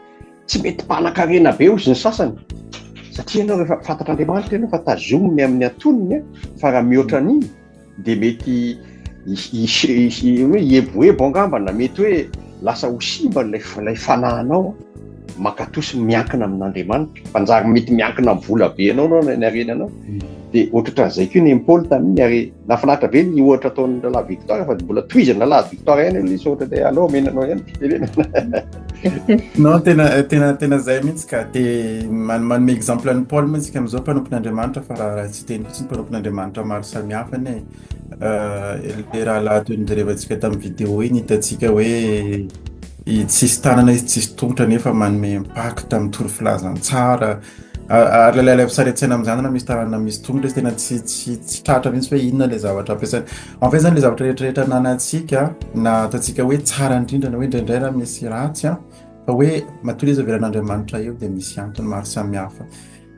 Tsy mety mpanan-karena be hozy ny sasany satria ianao rehefa fantatr'Andriamanitra ianao fa tazominy amin'ny antonony fa raha mihoatra an'iny dia mety hoe hieboebo angamba na mety hoe lasa ho simba ilay ilay fanahinao mankatò sy miankina amin'Andriamanitra. Manjary mety miankina amin'ny vola be anao anao na ny harena anao. Dia ohatrohatran'izay koa ny an'i Paoly tamin'iny ary nahafinaritra be ny ohatra ataon'ny rahalahy Victoire fa mbola tohizan'ny rahalahy Victoire ihany ilay izy ohatra dia aleo omena anao ihany fitenenana. Non, tena tena tena zay mihitsy ka. Dia manome exemple an'i Paoly moa isika amin'izao mpanompon'Andriamanitra fa raha tsy hiteny fotsiny mpanompon'Andriamanitra maro samihafa anie e. Ilay rahalahy teo nojerevantsika tamin'ny vidéo iny hitantsika hoe tsisy tanana izy tsisy tongotra nefa manome impact mitory filazantsara. Ary ilay alaivo sary an-tsaina amin'izany na misy tanana na misy tongotra izy tena tsy tsy tsy tratra mihitsy hoe inona ilay zavatra ampiasaina. En fait zany ilay zavatra rehetra rehetra ananantsika na ataontsika hoe tsara indrindra na hoe indraindray raha misy ratsy an, fa hoe matoa ilay izy avelan'Andriamanitra eo dia misy antony maro samihafa.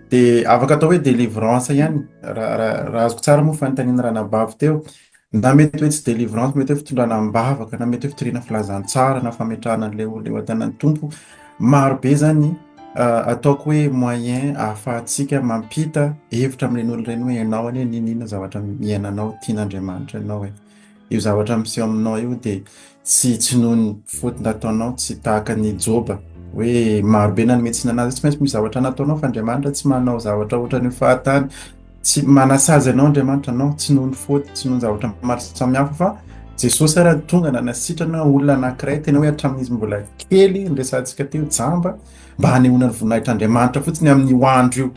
Dia afaka atao hoe délivrance ihany raha raha raha azoko tsara moa fanontaniana ranabavy teo. Na mety hoe tsy délivrance, mety hoe fitondrana am-bavaka, na mety hoe fitoriana filazantsara, na fametrahana an'ilay olona eo an-tanan'ny Tompo. Maro be zany ataoko hoe moyen ahafahantsika mampita hevitra amin'ireny olona ireny hoe ianao anie n'inon'inona zavatra iainanao, tian'Andriamanitra ianao e. Io zavatra miseho aminao io dia tsy tsy noho ny faute nataonao, tsy tahaka an'i Joba hoe maro be nanome tsiny anazy, tsy maintsy misy zavatra nataonao fa Andriamanitra tsy manao zavatra ohatran'io fahatany. Tsy manasazy anao Andriamanitra, non, tsy noho ny faute, tsy noho ny zavatra maro samihafa fa Jesosy ara tonga nanasitrana olona anankiray tena hoe hatramin'izy mbola kely niresahantsika teo jamba mba hanehoana ny voninahitr'Andriamanitra fotsiny amin'io andro io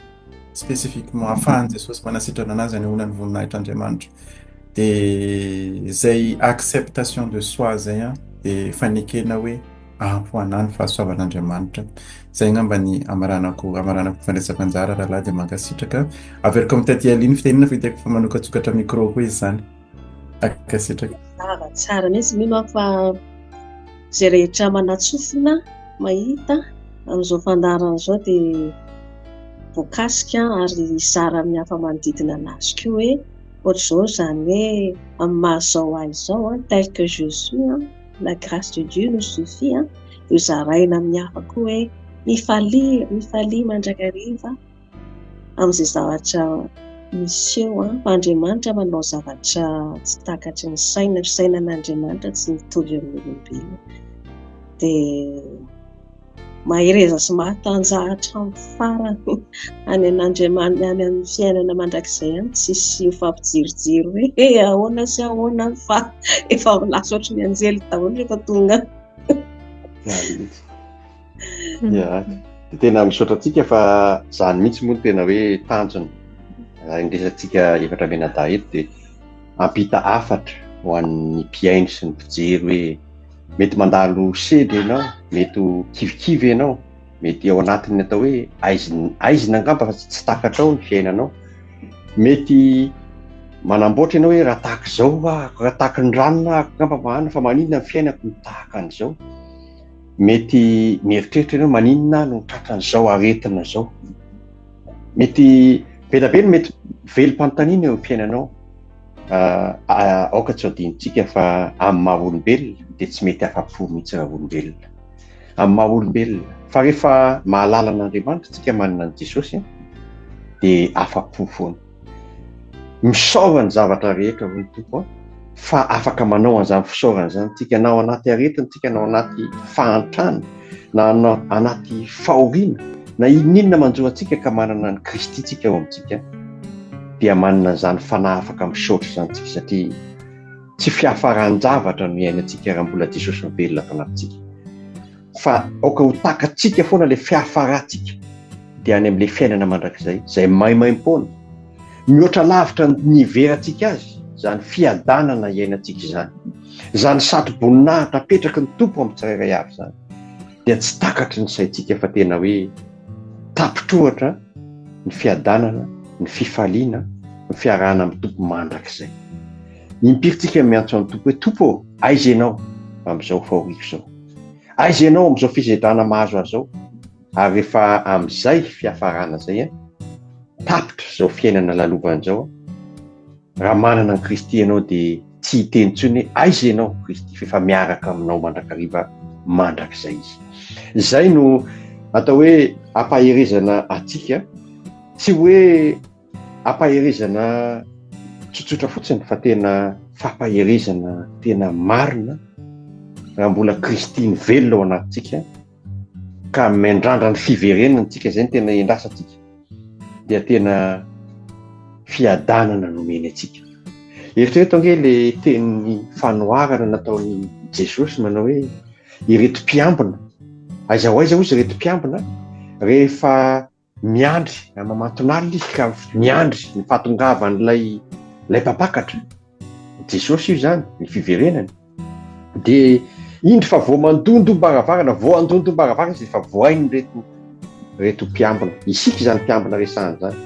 spécifiquement ahafahan'i Jesosy manasitrana anazy hanehoana ny voninahitr'Andriamanitra. Dia izay acceptation de soi izay an, dia fanekena hoe ampy ho anah ny fahasoavan'Andriamanitra. Izay angamba ny amaranako amaranako ny fandraisako anjara rahalahy dia mankasitraka. Averiko amin'ny taty Aline ny fitenenana fa hitako fa manokatsokatra micro koa izy izany. Mankasitraka. Mazava tsara mihitsy, mino aho fa izay rehetra manatsofina mahita amin'izao fandaharana izao dia voakasika ary hizara amin'ny hafa manodidina anazy koa hoe ohatr'izao izany hoe amin'ny maha izao ahy izao, tel que je suis, la grâce de Dieu nous suffit an, dia zaraina amin'ny hafa koa hoe mifalia, mifalia mandrakariva amin'izay zavatra miseho an, fa Andriamanitra manao zavatra tsy takatry ny saina, fisainan'Andriamanitra tsy mitovy amin'ny olombelona. Dia Mahereza sy mahatanjaha hatramin'ny farany any an'Andriamanitra, any amin'ny fiainana mandrakizay any, tsisy mifampijerijery hoe eh, ahoana sy ahoana fa efa lasa ohatry ny anjely daholo rehefa tonga any. Ya, dia tena misaotra antsika fa izany mihitsy moa no tena hoe tanjona. Raha ny resatsika efatra mianadahy eto dia hampita hafatra ho an'ny mpihaino sy ny mpijery hoe Mety mandalo sedra ianao, mety ho kivikivy ianao, mety ao anatin'ny atao hoe aizina, aizina angamba fa tsy takatrao ny fiainanao. Mety manamboatra ianao hoe raha tahaka izao aho, raha tahaka ny ranona aho angamba mahana fa maninona ny fiainako no tahaka an'izao. Mety mieritreritra ianao maninona aho no tratran'izao aretina izao. Mety be dia be no mety velom-panontaniana eo amin'ny fiainanao. Aoka tsy ho adinontsika fa amin'ny maha olombelona dia tsy mety afa-po mihitsy raha olombelona. Amin'ny maha olombelona. Fa rehefa mahalala an'Andriamanitra tsika manana an'i Jesosy dia afa-po foana. Misaora ny zavatra rehetra hoy ny Tompo fa afaka manao an'izany fisaorana izany tsika na ao anaty aretina tsika na ao anaty fahantrana na anaty fahoriana na inon'inona manjo antsika ka manana an'i Kristy tsika ao amintsika dia manana an'izany fanahy afaka misaotra izany tsika satria tsy fiafaran-javatra no iainantsika raha mbola Jesosy mivelona ato anatintsika fa aoka ho takatsika foana ilay fiafarantsika dia any amin'ilay fiainana mandrakizay izay maimaimpoana Mihoatra lavitra ny niheverantsika azy izany fiadanana iainantsika izany. Izany satroboninahitra apetraky ny Tompo amin'ny tsirairay avy izany dia tsy takatry ny saintsika fa tena hoe tapitrohatra ny fiadanana, ny fifaliana, ny fiarahana amin'ny Tompo mandrakizay. Impiry tsika miantso an'ny Tompo hoe Tompo ô, aiza ianao amin'izao fahoriako izao? Aiza ianao amin'izao fisedrana mahazo ahy izao? Ary rehefa amin'izay fiafarana izay, tapitra izao fiainana lalovana izao, raha manana an'i Kristy ianao dia tsy hiteny intsony hoe aiza ianao Kristy fa efa miaraka aminao mandrakariva mandrakizay Izy. Izay no atao hoe ampaherezana antsika, tsy hoe ampaherezana tsotsotra fotsiny fa tena fampaherezana tena marina raha mbola Kristy ny velona ao anatintsika ka miandrandra ny fiverenana tsika izay no tena endrasantsika dia tena. fiadanana nomeny antsika. Eritrereto ange le tenin'ny fanoharana nataon'i Jesosy manao hoe ireto mpiambina, aiza ho aiza hozy ireto mpiambina rehefa miandry amamantonalina izy ka miandry ny fahatongavan'ilay ilay mpampakatra, Jesosy io izany, ny fiverenany. Dia indro fa vao mandondom-baravarana, vao handondom-baravarana izy efa vohain'ireto reto mpiambina. Isika izany mpiambina resahana izany.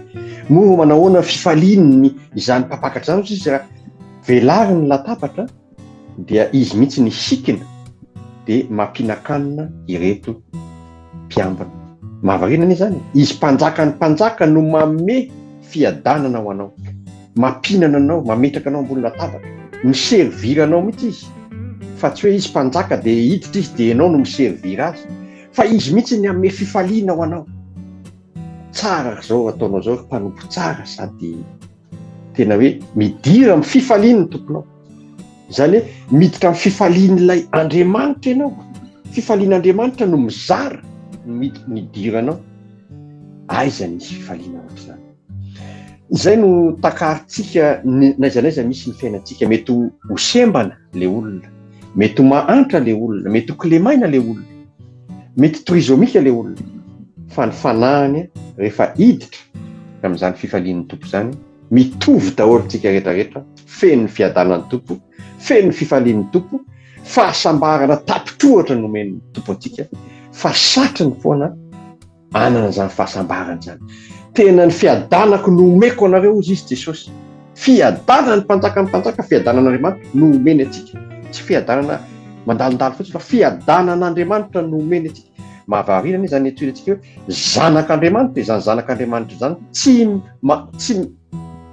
Moa manahoana fifaliany izany mpampakatra izany hozy izy raha velariny ny latabatra dia izy mihitsy ny sikina dia mampihinan-kanina ireto mpiambina. Mahavariana anie izany e. Izy mpanjakan'ny mpanjaka no manome fiadanana ho anao. Mampihinana anao, mametraka anao ambony latabatra. Mi-servir anao mihitsy izy. Fa tsy hoe izy mpanjaka dia hiditra izy dia ianao no mi-servir azy. Fa izy mihitsy ny hanome fifaliana ho anao. Tsara ry zao ataonao zao ry mpanompo tsara sady tena hoe midira amin'ny fifalian'ny tomponao. Izany hoe miditra amin'ny fifalian'ilay Andriamanitra ianao. Fifalian'Andriamanitra no mizara ny nidiranao. Aiza nisy fifaliana ohatr'izany? Izay no takarintsika n'aiza n'aiza misy ny fiainantsika. Mety ho sembana le olona, mety ho mahantra le olona, mety ho kilemaina le olona, mety trizomika le olona, fa ny fanahiny rehefa hiditra amin'izany fifalian'ny Tompo izany, mitovy daholo tsika rehetra rehetra, feno ny fiadanan'ny Tompo, feno ny fifalian'ny Tompo, fahasambarana tapitrohatra nomen'ny Tompo antsika, fa satriny foana Anana izany fahasambarana izany. Tena ny fiadanako no omeko anareo hozy izy Jesosy. Fiadanana ny mpanjakan'ny mpanjaka, fiadanan'Andriamanitra no omeny antsika. Tsy fiadanana mandalondalo fotsiny fa fiadanan'Andriamanitra no omeny antsika. Mahavariana anie izany antsoina antsika hoe zanak'Andriamanitra izany zanak'Andriamanitra izany tsy tsy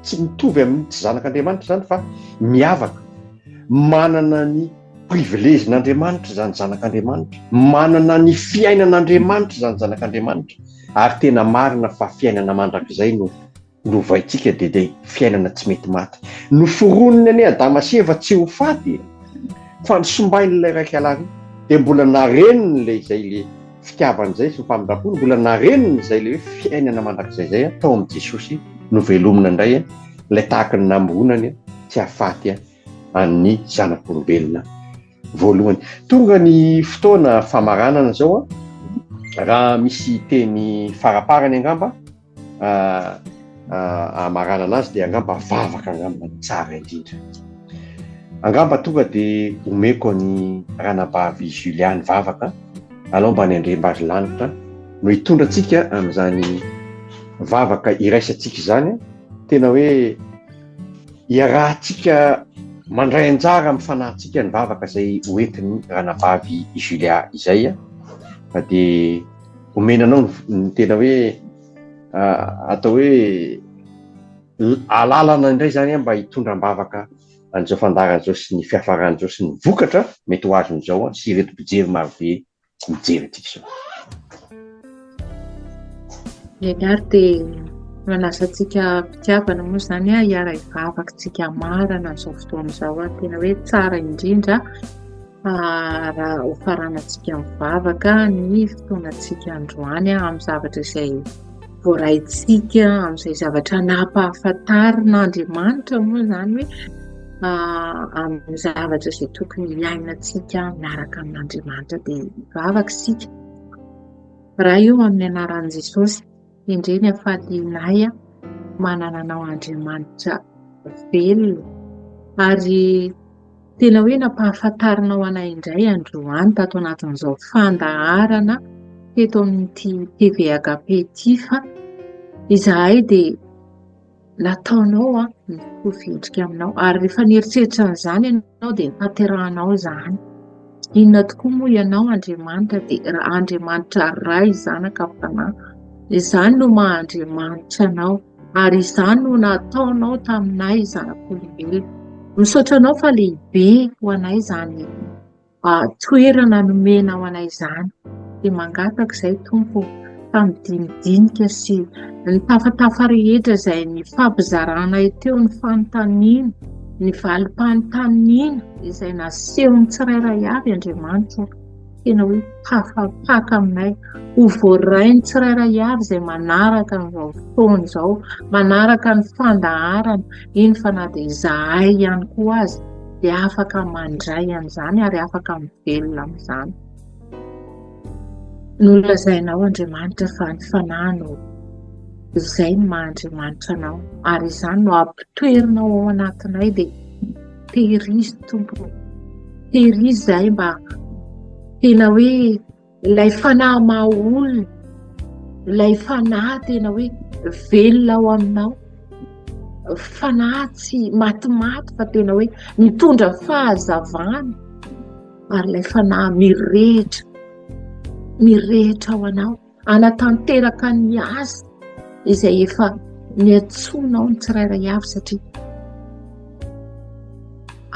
tsy mitovy amin'ny tsy zanak'Andriamanitra izany fa miavaka. Manana ny privilège-n'Andriamanitra izany zanak'Andriamanitra, manana ny fiainan'Andriamanitra izany zanak'Andriamanitra, ary tena marina fa fiainana mandrakizay no lovaintsika dia dia fiainana tsy mety maty. Noforoniny anie Adama sy Eva tsy ho faty e! Fa nosombain'ilay raikalahy dia mbola nareniny ilay izay le fitiavany izay sy ny famindrampony, mbola nareniny izay le hoe fiainana mandrakizay izay tao amin'i Jesosy novelomina indray ilay tahaka ny namoronany tsy hahafaty an'ny zanak'olombelona voalohany. Tonga ny fotoana famaranana izao an, raha misy teny faraparany angamba hamaranana azy dia angamba vavaka angamba no tsara indrindra. Angamba tonga dia omeko an'i ranabavy Julia ny vavaka, alao mba ny Andriambarilanitra no hitondra antsika amin'izany vavaka iraisantsika izany, tena hoe Iarahantsika mandray anjara amin'ny fanahintsika ny vavaka izay hoentin'ny ranabavy Julia izay fa dia omena anao ny tena hoe atao hoe alalana indray izany mba hitondra am-bavaka an'izao fandaharana izao sy ny fiafaran'izao sy ny vokatra mety ho azon'izao sy ireto mpijery marobe mijery antsika izao. Eny ary dia manasa antsika am-pitiavana moa izany hiara-hivavaka isika hamarana an'izao fotoana izao. Tena hoe tsara indrindra raha hofaranantsika mivavaka ny fotoanantsika androany amin'ny zavatra izay voaraintsika, amin'izay zavatra nampahafantarin'Andriamanitra moa izany hoe amin'ny zavatra izay tokony hiainantsika miaraka amin'Andriamanitra dia hivavaka isika. Ray ô, amin'ny anaran'i Jesosy, endrey ny hafalianay manana Anao Andriamanitra velona ary tena hoe nampahafantarinao anay indray androany tato anatin'izao fandaharana teto amin'ity TV Agape ity fa izahay dia nataonao mitovy endrika aminao ary rehefa nieritreritra an'izany ianao dia notanterahanao izany. Inona tokoa moa ianao Andriamanitra dia Andriamanitra Ray, Zanaka, Fanahy. Izany no maha Andriamanitra anao ary izany no nataonao taminay zanak'olombelona. Misaotra anao fa lehibe ho anay izany toerana nomenao anay izany. Dia mangataka izay Tompo fa midinidinika sy ny tafatafa rehetra izay nifampizaranay teo, ny fanontaniana, ny valim-panontaniana izay nasehon'ny tsirairay avy Andriamanitra. tena hoe tafapaka aminay, ho voarain'ny tsirairay avy izay manaraka an'izao fotoana izao, manaraka ny fandaharana, eny fa na dia izahay ihany koa aza dia afaka mandray an'izany ary afaka mivelona amin'izany. Nolazainao Andriamanitra fa ny Fanahy no izay no maha Andriamanitra anao ary izany no ampitoerinao ao anatinay dia tehirizo Tompo ô, tehirizo izahay mba tena hoe ilay Fanahy maha olona, ilay Fanahy tena hoe velona ao aminao, Fanahy tsy matimaty fa tena hoe mitondra fahazavana. ary ilay fanahy mirehitra, mirehitra ao anao, hanatanteraka ny asa izay efa niantsoanao ny tsirairay avy satria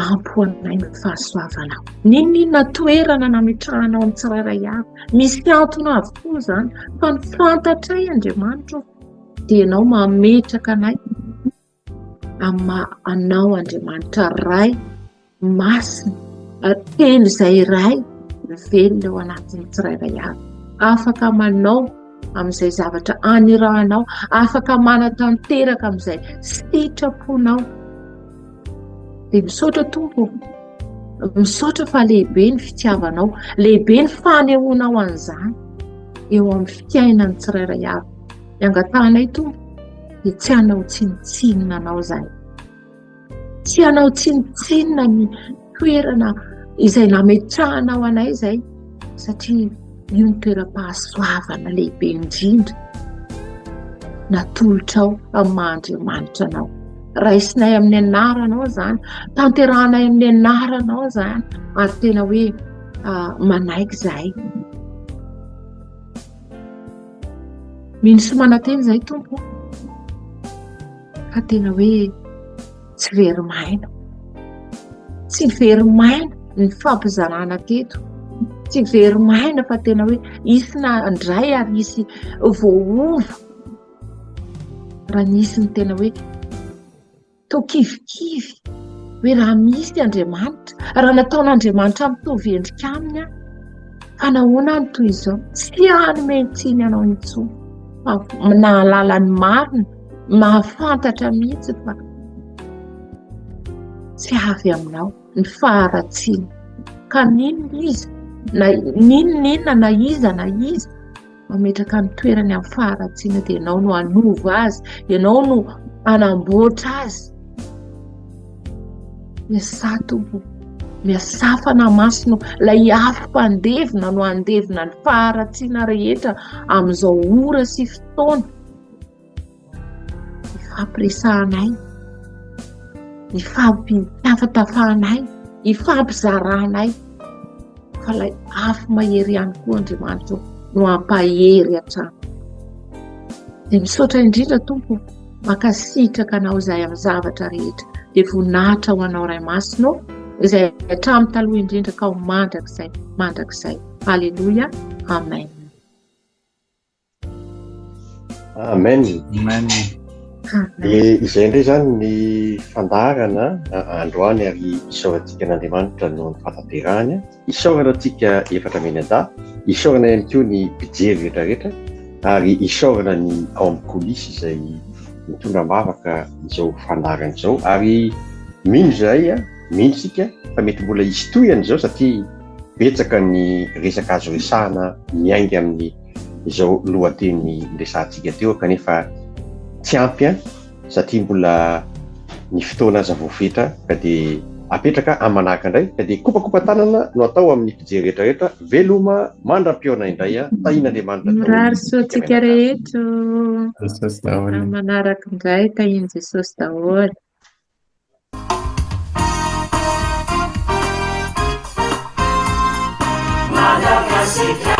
ampy ho anay ny fahasoavanao. N'inon'inona toerana nametrahanao ny tsirairay avy, misy antony avokoa izany, fa ny fantatray Andriamanitra ô, dia ianao mametraka anay amin'ny maha anao Andriamanitra Ray masina, telo izay iray velona eo anatin'ny tsirairay avy. Afaka manao amin'izay zavatra anirahanao, afaka manatanteraka amin'izay sitraponao. Dia misaotra Tompo, misaotra fa lehibe ny fitiavanao, lehibe ny fanehoanao an'izany eo amin'ny fiainan'ny tsirairay avy. Ny angatahanay Tompo dia tsy hanao tsinontsinona anao izahay. Tsy hanao tsinontsinona ny toerana izay nametrahanao anay izay satria io ny toeram-pahasoavana lehibe indrindra natolotrao amin'ny maha Andriamanitra anao. Raisinay amin'ny anaranao izany, tanterahanay amin'ny anaranao izany ary tena hoe ah, manaiky izahay. Mino sy manantena izahay Tompo o, fa tena hoe tsy very maina. Tsy very maina ny fampizarana teto. Tsy very maina fa tena hoe hisy nandray ary hisy voaova raha nisy ny tena hoe Toa kivikivy hoe raha misy Andriamanitra, raha nataon'Andriamanitra mitovy endrika aminy aho, fa nahoana aho no toy izao? Tsy hanome tsiny anao intsony fa nahalala ny marina, mahafantatra mihitsy fa tsy avy aminao ny faharatsiana. Ka n'inona iza, na n'inon'inona na iza na iza mametraka ny toerany amin'ny faharatsiana dia ianao no hanova azy, ianao no hanamboatra azy. Miasà Tompo, miasà Fanahy Masina, ilay afo mpandevona no handevona ny faharatsiana rehetra amin'izao ora sy fotoana. Ifampiresahanay, ifampitafatafahanay, ifampizaranay fa ilay afo mahery ihany koa Andriamanitra no hampahery hatrany. Dia misaotra indrindra Tompo, mankasitraka anao izahay amin'ny zavatra rehetra. Dia voninahitra ho anao Ray Masina ô, izay hatramin'ny taloha indrindra ka ho mandrakizay mandrakizay. Aleloia. Amen. Amen. Amen. Dia izay indray izany ny fandaharana androany ary isaorantsika an'Andriamanitra noho ny fahatanterahany. Isaorana antsika efatra mianadahy, isaorana ihany koa ny mpijery rehetra rehetra ary isaorana ny ao amin'ny coulisses izay mitondra am-bavaka izao fandaharana izao ary mino izahay, mino isika fa mety mbola hisy tohiny izao satria betsaka ny resaka azo resahana miainga amin'ny izao lohateny niresahantsika teo kanefa tsy ampy an satria mbola ny fotoana aza voafetra ka dia apetraka amin'ny manaraka indray ka dia kopakopa-tanana no atao amin'ny mpijery rehetra rehetra veloma mandra-pihaona indray an tahian'Andriamanitra daholo Mirary soa isika antsika mianakavy. rehetra Jesosy daholo. Amin'ny manaraka indray tahian'i Jesosy daholo. Madagasikara.